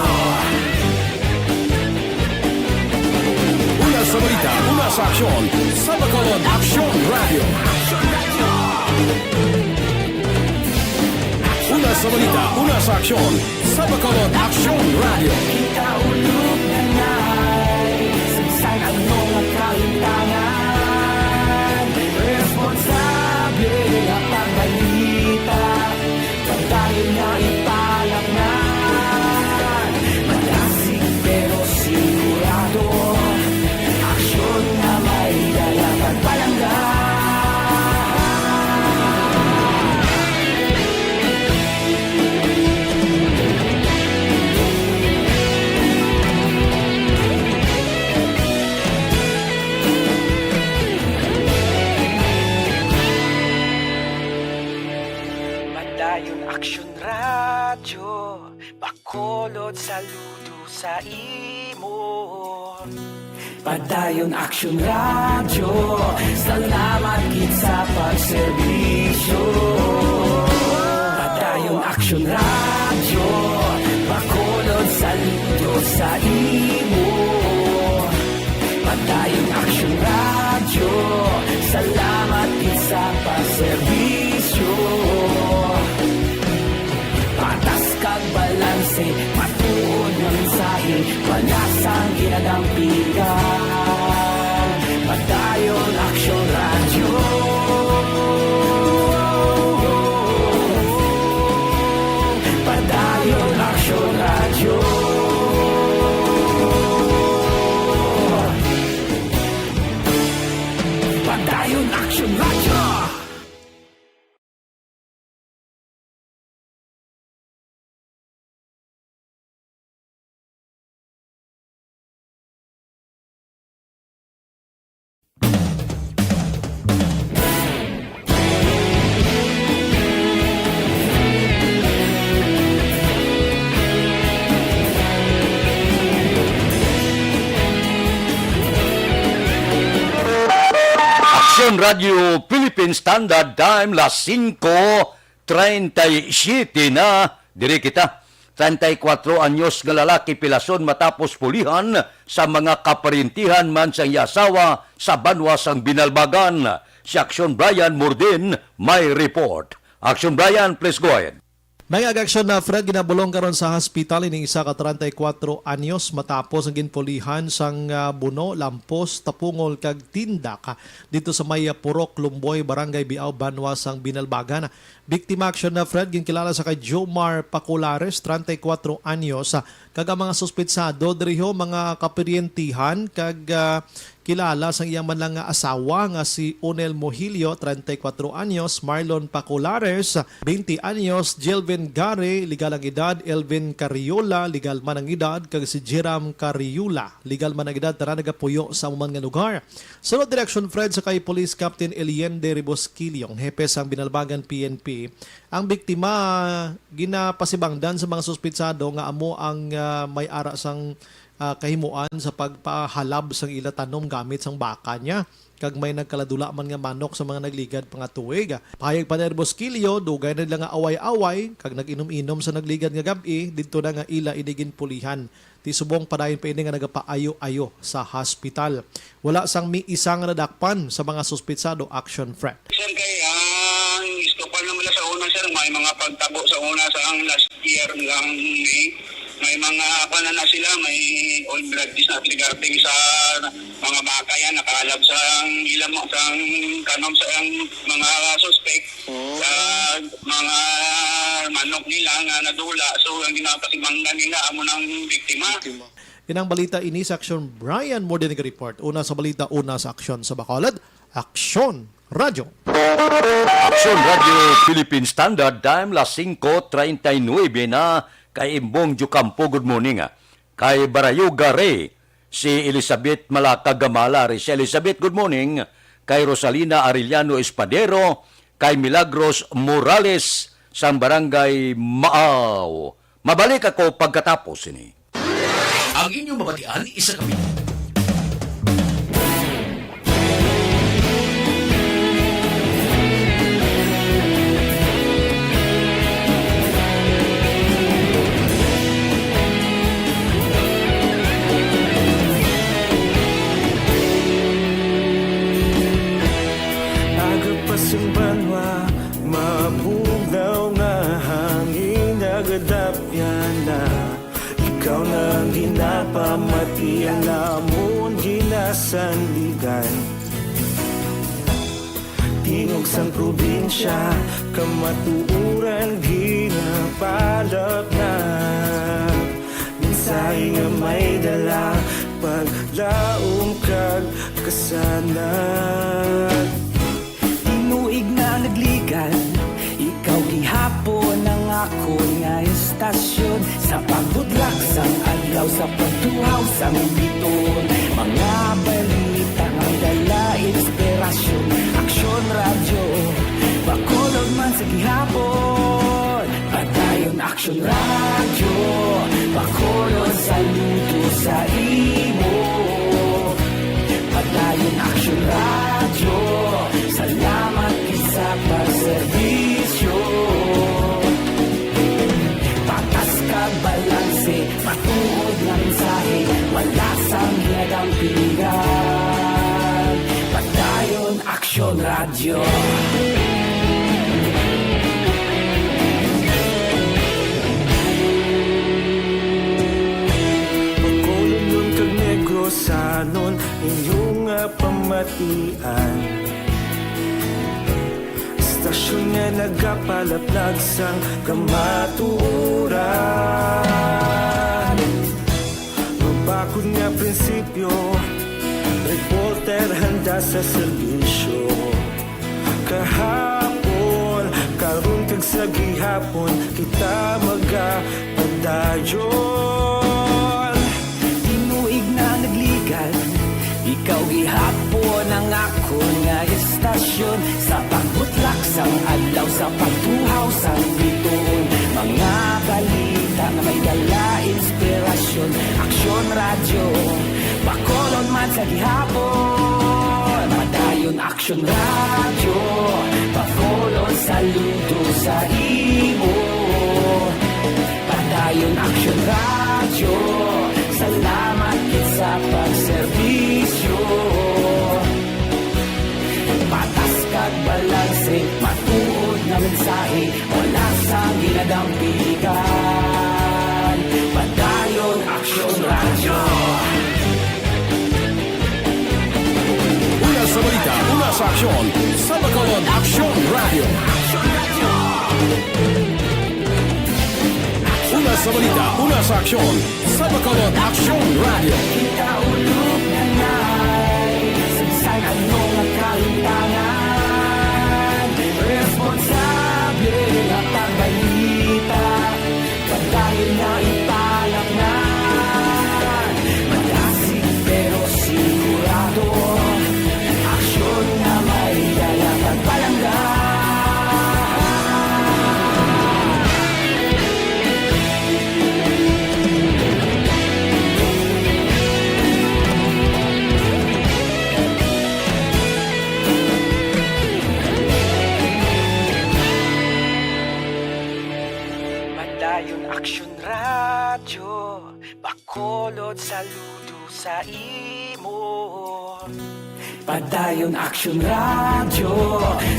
Una sa balita, una sa aksyon, sa Bacolod Aksyon Radyo. Una sa balita, una sa aksyon, sa Bacolod Aksyon Radyo. Kita ulog na na'y sagsag ang mga kahintangan. Responsable nga pagbalita, pagdayon nga ipalapnan. Madasig pero sigurado, aksyon nga may dala kag palangga. Padayon Aksyon Radyo, Bacolod, saludo sa imo. Padayon Aksyon Radyo, salamat gid sa pagserbisyo. Padayon Aksyon Radyo, Bacolod saludo sa imo. Padayon Aksyon Radyo, salamat gid sa pagserbisyo. Patas kag balanse, matuod nga mensahe, wala sang ginadampigan. Padayon Aksyon Radyo. Padayon Aksyon Radyo. Padayon Aksyon Radyo. Aksyon Radio Philippine Standard Time, las singko treinta y siete na. Diri kita. Treinta y cuatro anyos nga lalaki pilason matapos pulihan sa mga kaparyentihan man sang iya asawa sa banwa sang Binalbagan. Si Aksyon Brian Murdin may report. Aksyon Brian, please go ahead. May ag-aksyon na Fred ginabulong karon sa hospital ining isa ka treinta y cuatro anyos matapos ang ginpulihan sang, ah, buno, lampos, tapungol kag tindak dito sa may, ah, Purok Lumboy, Barangay Biao, banwa sang Binalbagan. Biktima aksyon na Fred ginkilala sa kay Jomar Paculares, treinta y cuatro anyos, ah, kag ang mga suspetsado diriho mga kaparyentihan kag, ah, kilala sang iya man lang nga asawa nga si Onel Mohilio, treinta y cuatro anyos, Marlon Paculares, veinte anyos, Jelvin Gary, legal ang edad, Elvin Carriola, legal man ang edad, kag si Jeram Carriola, legal man ang edad, tanan nagapuyo sa amo man nga lugar. Sunod direksyon, Fred, sa kay Police Captain Eliende Rebosquillo, ang hepe sang Binalbagan P N P, ang biktima ginapasibangdan sa mga suspetsado nga amo ang, ah, may ara sang, ah, kahimuan sa pagpahalab sang ila tanom gamit sang baka niya, kag may nagkaladula man nga manok sa mga nagligad pa nga tuig. Pahayag pa ni Rebosquillo, dugay na nila nga away-away kag nag-inom-inom sa nagligad nga gab-i, didto na nga ila ini ginpulihan. Ti subong padayon pa ini nga nagapaayo-ayo sa hospital. Wala sang may isa nga nadakpan sa mga suspetsado, aksyon, Fred. Sir, kay ang istopan naman nila sa una, sir, may mga pagtabo sa una sa ang last year lang May. May mga, kuwan na, na sila, may old grudges na regarding sa mga baka yan, nakalab sa ang ilang, sa ang kanom sa ang mga suspect, Oo. sa mga manok nila nga nadula. So, ang ginapasibangdan nila, amo nang biktima. Biktima. Inang balita ini sa Aksyon, Brian Morden nag-report. Una sa balita, una sa aksyon sa Bacolod, Aksyon Radyo. Aksyon Radyo Philippine Standard Time, las singko treinta y nuebe na. Kay Imbong Jucampo, good morning, ah. Kay Barayuga Ray, si Elizabeth Malaka Gamala, Ray, si Elizabeth, good morning. Kay Rosalina Arellano Espadero, kay Milagros Morales, sang Barangay Maaw. Mabalik ako pagkatapos sini. Ang inyong mabatian, isa ka minuto. Aga pa sang banwa, mabugnaw nga hangin nagadapyan na. Ikaw na ang ginapamati, ang amon ginasandigan. Tingog sang probinsya, kamatuoran ginapalapnag. Mensahe nga may dala, paglaom kag kasanag. Tinuig na nagligad, ikaw gihapon ang akon nga estasyon. Sa pagbudlak sang adlaw, sa pagtuhaw sang biton, mga balita nga dala inspirasyon. Aksyon Radyo, Bacolod man sa gihapon. Padayon Aksyon Radyo, Bacolod saludo sa imo. Radyo, salamat gid sa pagserbisyo. Patas kag balanse, matuod nga mensahe, wala sang ginadampigan. Padayon Aksyon Radyo. Bacolodnon kag Negrosanon, inyo nga pamatian. Istasyon nga nagapalaplag sang kamatuoran. Mabakod nga prinsipyo, reporter handa sa serbisyo. Kahapon, karon kag sa gihapon, kita magapadayon. Tinuig na nagligal, ikaw gihapon ang akon nga istasyon. Sa pagbutlak sang adlaw, sa pagtuhaw sang bituon, mga balita nga may dala inspirasyon. Aksyon Radyo, Bacolod man sa gihapon. Padayon Aksyon Radyo, Bacolod saludo sa imo. Padayon Aksyon Radyo, salamat gid sa pagserbisyo. Patas kag balanse, matuod nga mensahe, wala sang ginadampigan. Padayon Aksyon Radyo. Una sa balita, una sa aksyon, sa Bacolod Aksyon Radyo. Una sa balita, una sa aksyon, sa Bacolod Aksyon Radyo. Kita ulog na nay, sagsay ano nga kahimtangan. Responsable nga pagbalita, padayon nga ipalapnan. Malasig pero sigurado, aksyon nga may dala pagpalangga. Padayon Aksyon Radyo, Bacolod saludo sa imo. Padayon Aksyon Radyo,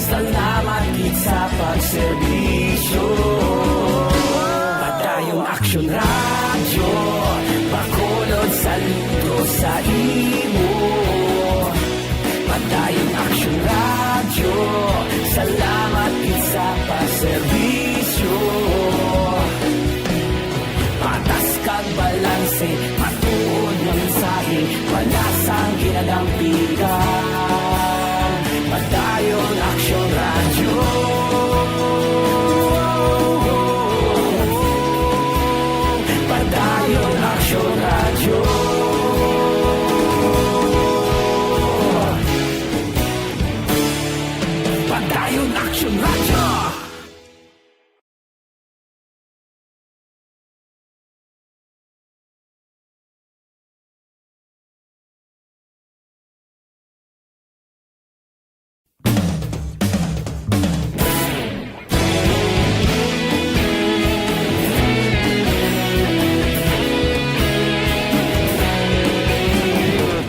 salamat gid sa pagserbisyo. Padayon Aksyon Radyo, Bacolod saludo sa imo. Padayon Aksyon Radyo, salamat gid sa pagserbisyo. Patas kag balanse, matuod nga mensahe, wala sang ginadampigan. Padayon Aksyon Radyo. Padayon Aksyon Radyo. Padayon Aksyon Radyo.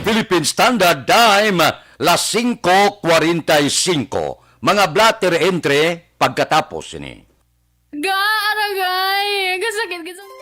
Philippine Standard Time, las singko kwarenta y singko. Mga blotter entry pagkatapos sini. Ga, aragay! Kasakit, kasakit.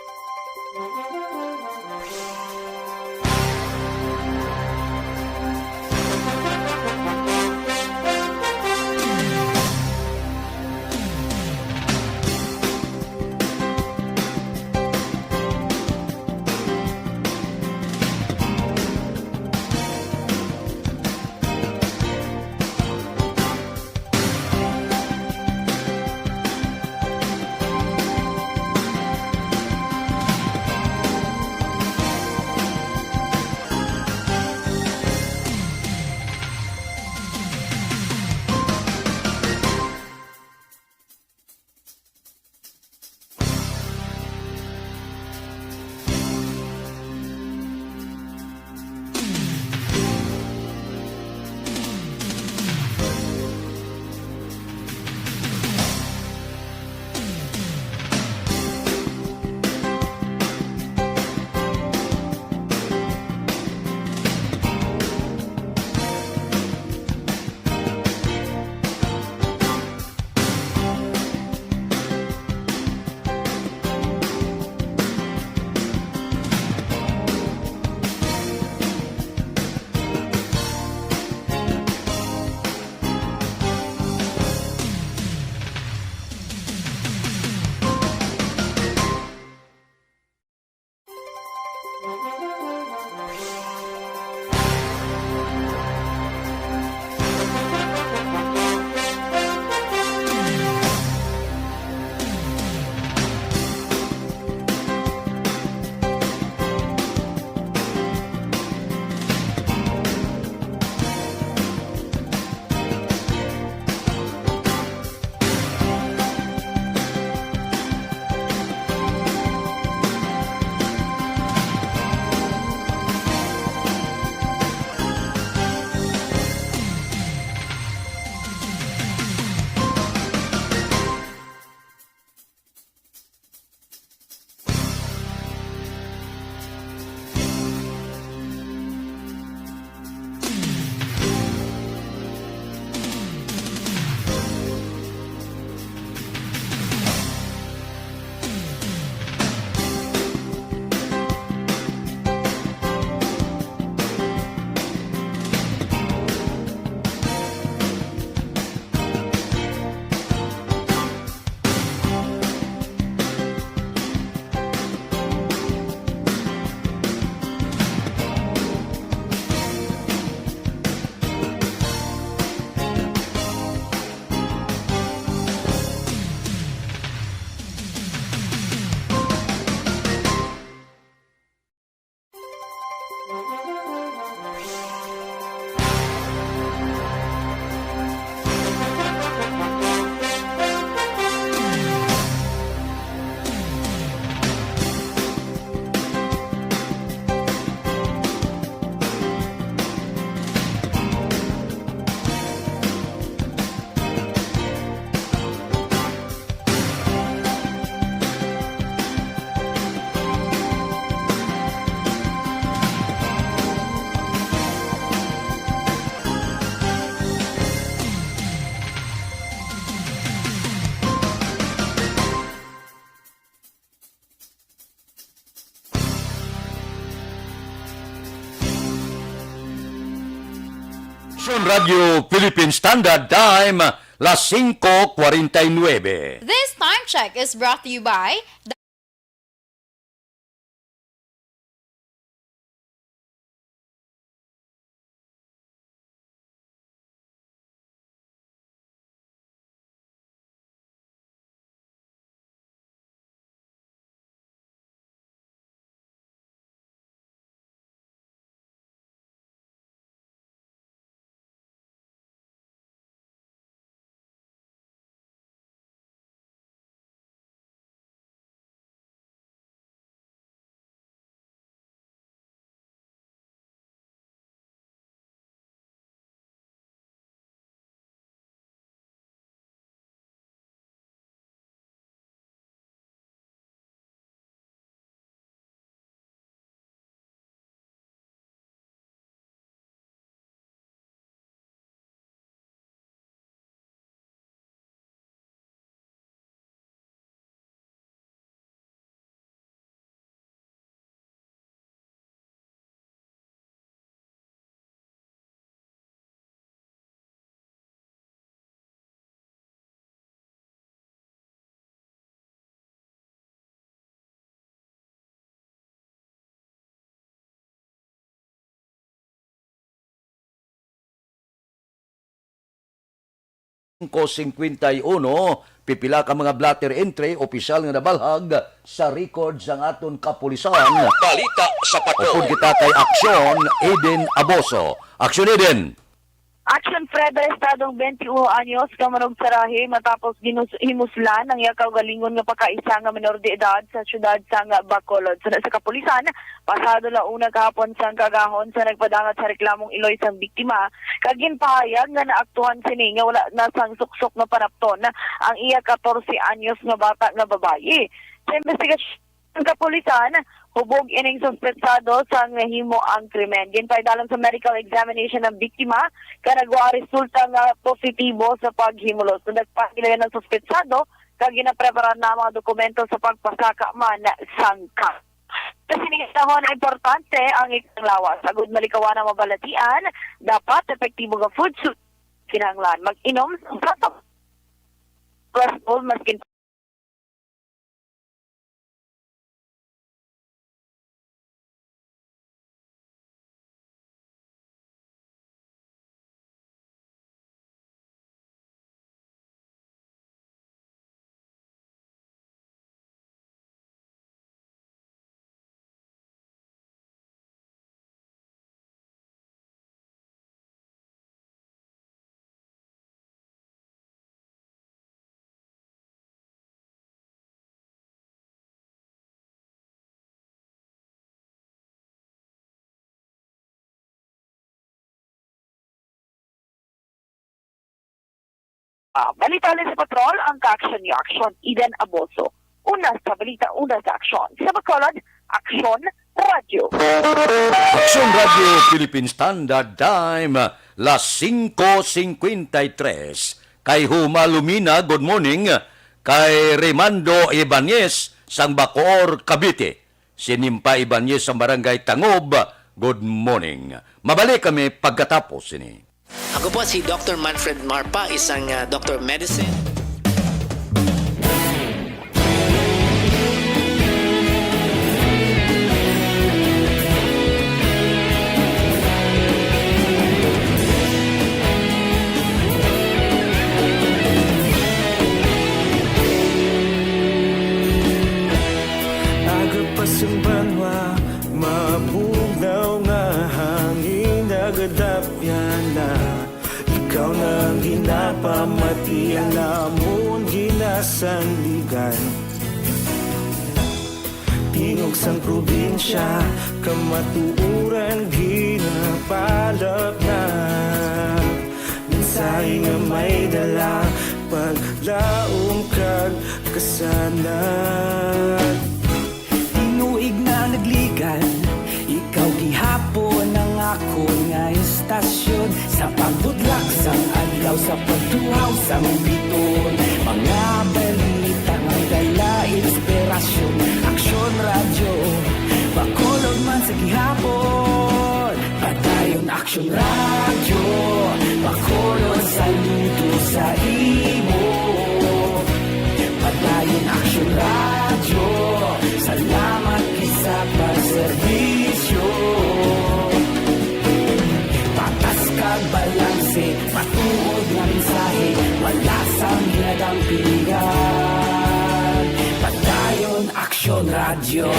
Radyo Philippine Standard Time, las singko kwarenta y nuebe. This time check is brought to you by Singko singkwenta y uno, pipila ka mga blotter entry, opisyal nga nabalhag sa record sang aton kapulisan. Balita sa Patrol. Upod kita kay Aksyon Eden Aboso. Aksyon Eden. Action Fred, arestado ang twenty-one anyos ka manugtarahe matapos ginus-, himuslan ang iya kaugalingon nga pagkaisa nga menor de edad sa siyudad sang Bacolod. Sa, sa kapulisan, pasado la una kahapon sang kaagahon sa nagpadangat sa reklamong iloy sang biktima, kag ginpahayag nga naaktuhan sini nga wala na sang suksok nga panapton ang iya katorse anyos nga bata nga babayi. Sa investigasyon, ang kapulisan, hubog ining suspetsado sang nahimo ang krimen. Ginpaidalom sa medical examination ang biktima, kag nagwa resulta nga positibo sa paghimulos. Nadagpahan nila ang suspetsado, kag ginapreparar na ang mga dokumento sa pagpasaka man sang kaso. Sa sining panahon, importante ang ikang lawas. Agud malikawan ang mabalatian, dapat epektibo nga food suit kinahanglan. Mag-inom sa Red Bull, maskin Ah, balita ulit sa Patrol, ang ka-action ni Action Eden Aboso. Una sa balita, una sa aksyon. Sa Bacolod, Aksyon Radyo. Aksyon Radyo Philippine Standard Time, las singko singkwenta y tres. Kay Huma Lumina, good morning. Kay Remando Ibanez, sang Bacoor, Cavite. Si Nimpa Ibanez sang Barangay Tangob, good morning. Mabalik kami pagkatapos sini. Ako po si Doctor Manfred Marpa, isang, ah, Doctor of Medicine. Aga pa sang banwa, mabugnaw nga hangin nagadapyan na. Ikaw na ang ginapamati, ang amon ginasandigan. Tingog sang probinsya, kamatuoran ginapalapna. Mensahe nga may dala, paglaom kag kasanag. Tinuig na nagligan, ikaw gihapon ang akon nga istasyon. Sa pagbudlak sang adlaw, sa pagtuhaw sang biton, mga balita nga dala inspirasyon. Aksyon Radyo, Bacolod man sa gihapon. Padayon Aksyon Radyo, Bacolod, saludo sa imo. Padayon Aksyon Radyo, salamat gid sa pagserbisyo. Patas kag balanse, matuod nga mensahe, wala sang ginadampigan. Padayon Aksyon Radyo.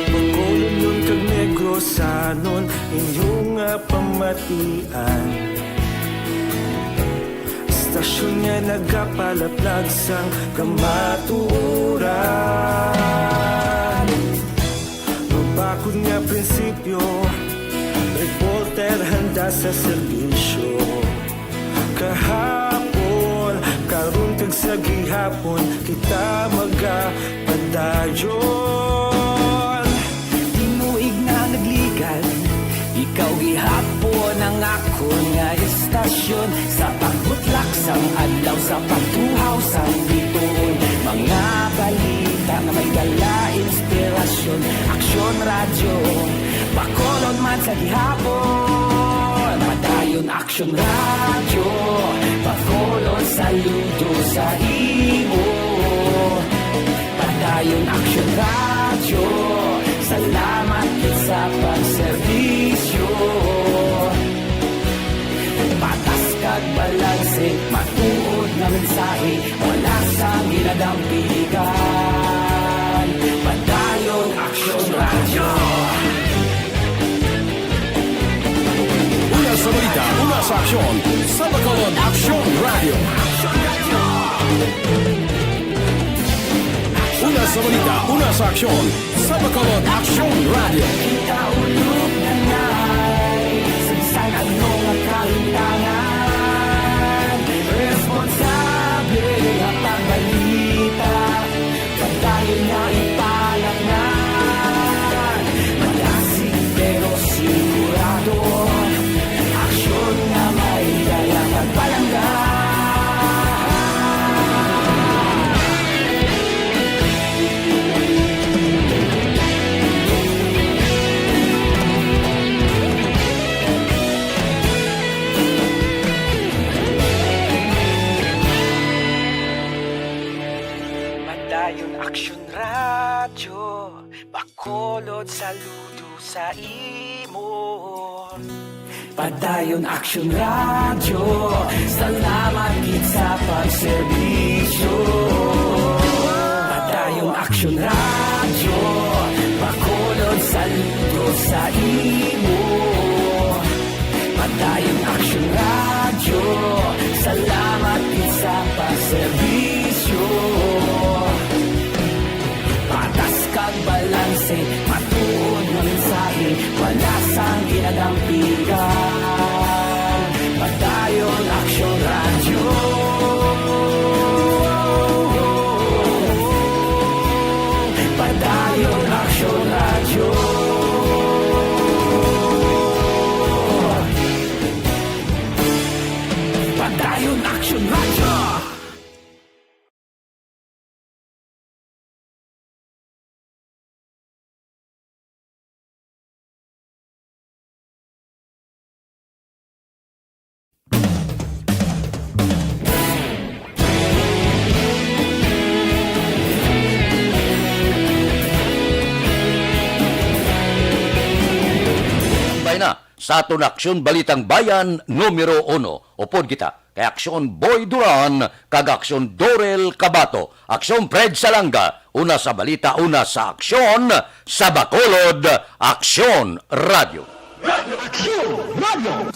Bacolodnon kag Negrosanon, inyo nga pamatian. Istasyon nga nagapalaplag sang kamatuoran. Mabakod nga prinsipyo, reporter handa sa serbisyo. Kahapon, karon kag sa gihapon, kita magapadayon. Tinuig na nagligad, ikaw gihapon ang akon nga istasyon. Sa pagbutlak sang adlaw, sa pagtuhaw sang bituon, mga balita nga may dala inspirasyon. Aksyon Radyo, Bacolod man sa gihapon. Padayon Aksyon Radyo, Bacolod, saludo sa imo. Padayon Aksyon Radyo, salamat gid sa pagserbisyo. Patas kag balanse, matuod nga mensahe, wala sang ginadampigan. Padayon Aksyon Radyo. Una sa balita, una sa aksyon, sa Bacolod Aksyon Radyo. Una sa balita, una sa aksyon, sa Bacolod Aksyon Radyo. Kita ulog na na'y sa bisan ano nga kahintangan. Responsable nga pagbalita, padayon nga ipalatnan. Malasig pero sigurado, aksyon nga may dala pagpalangga. Padayon Aksyon Radyo, Bacolod, saludo sa imo. Padayon Aksyon Radyo, salamat gid sa pagserbisyo. Padayon Aksyon Radyo, Bacolod, saludo sa imo. Padayon Aksyon Radyo, salamat gid sa pagserbisyo. Patas kag balanse, matuod nga mensahe, wala sang ginadampigan. Padayon Aksyon Radyo. Padayon Aksyon Radyo. Padayon Aksyon Radyo. Bay na sa aton Aksyon Balitang Bayan numero uno. Upod kita kay Aksyon Boy Duran kag Aksyon Dorel Cabato, Aksyon Fred Salanga, una sa balita, una sa aksyon, sa Bacolod, Aksyon Radio. Aksyon Radio.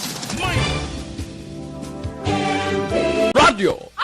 Radyo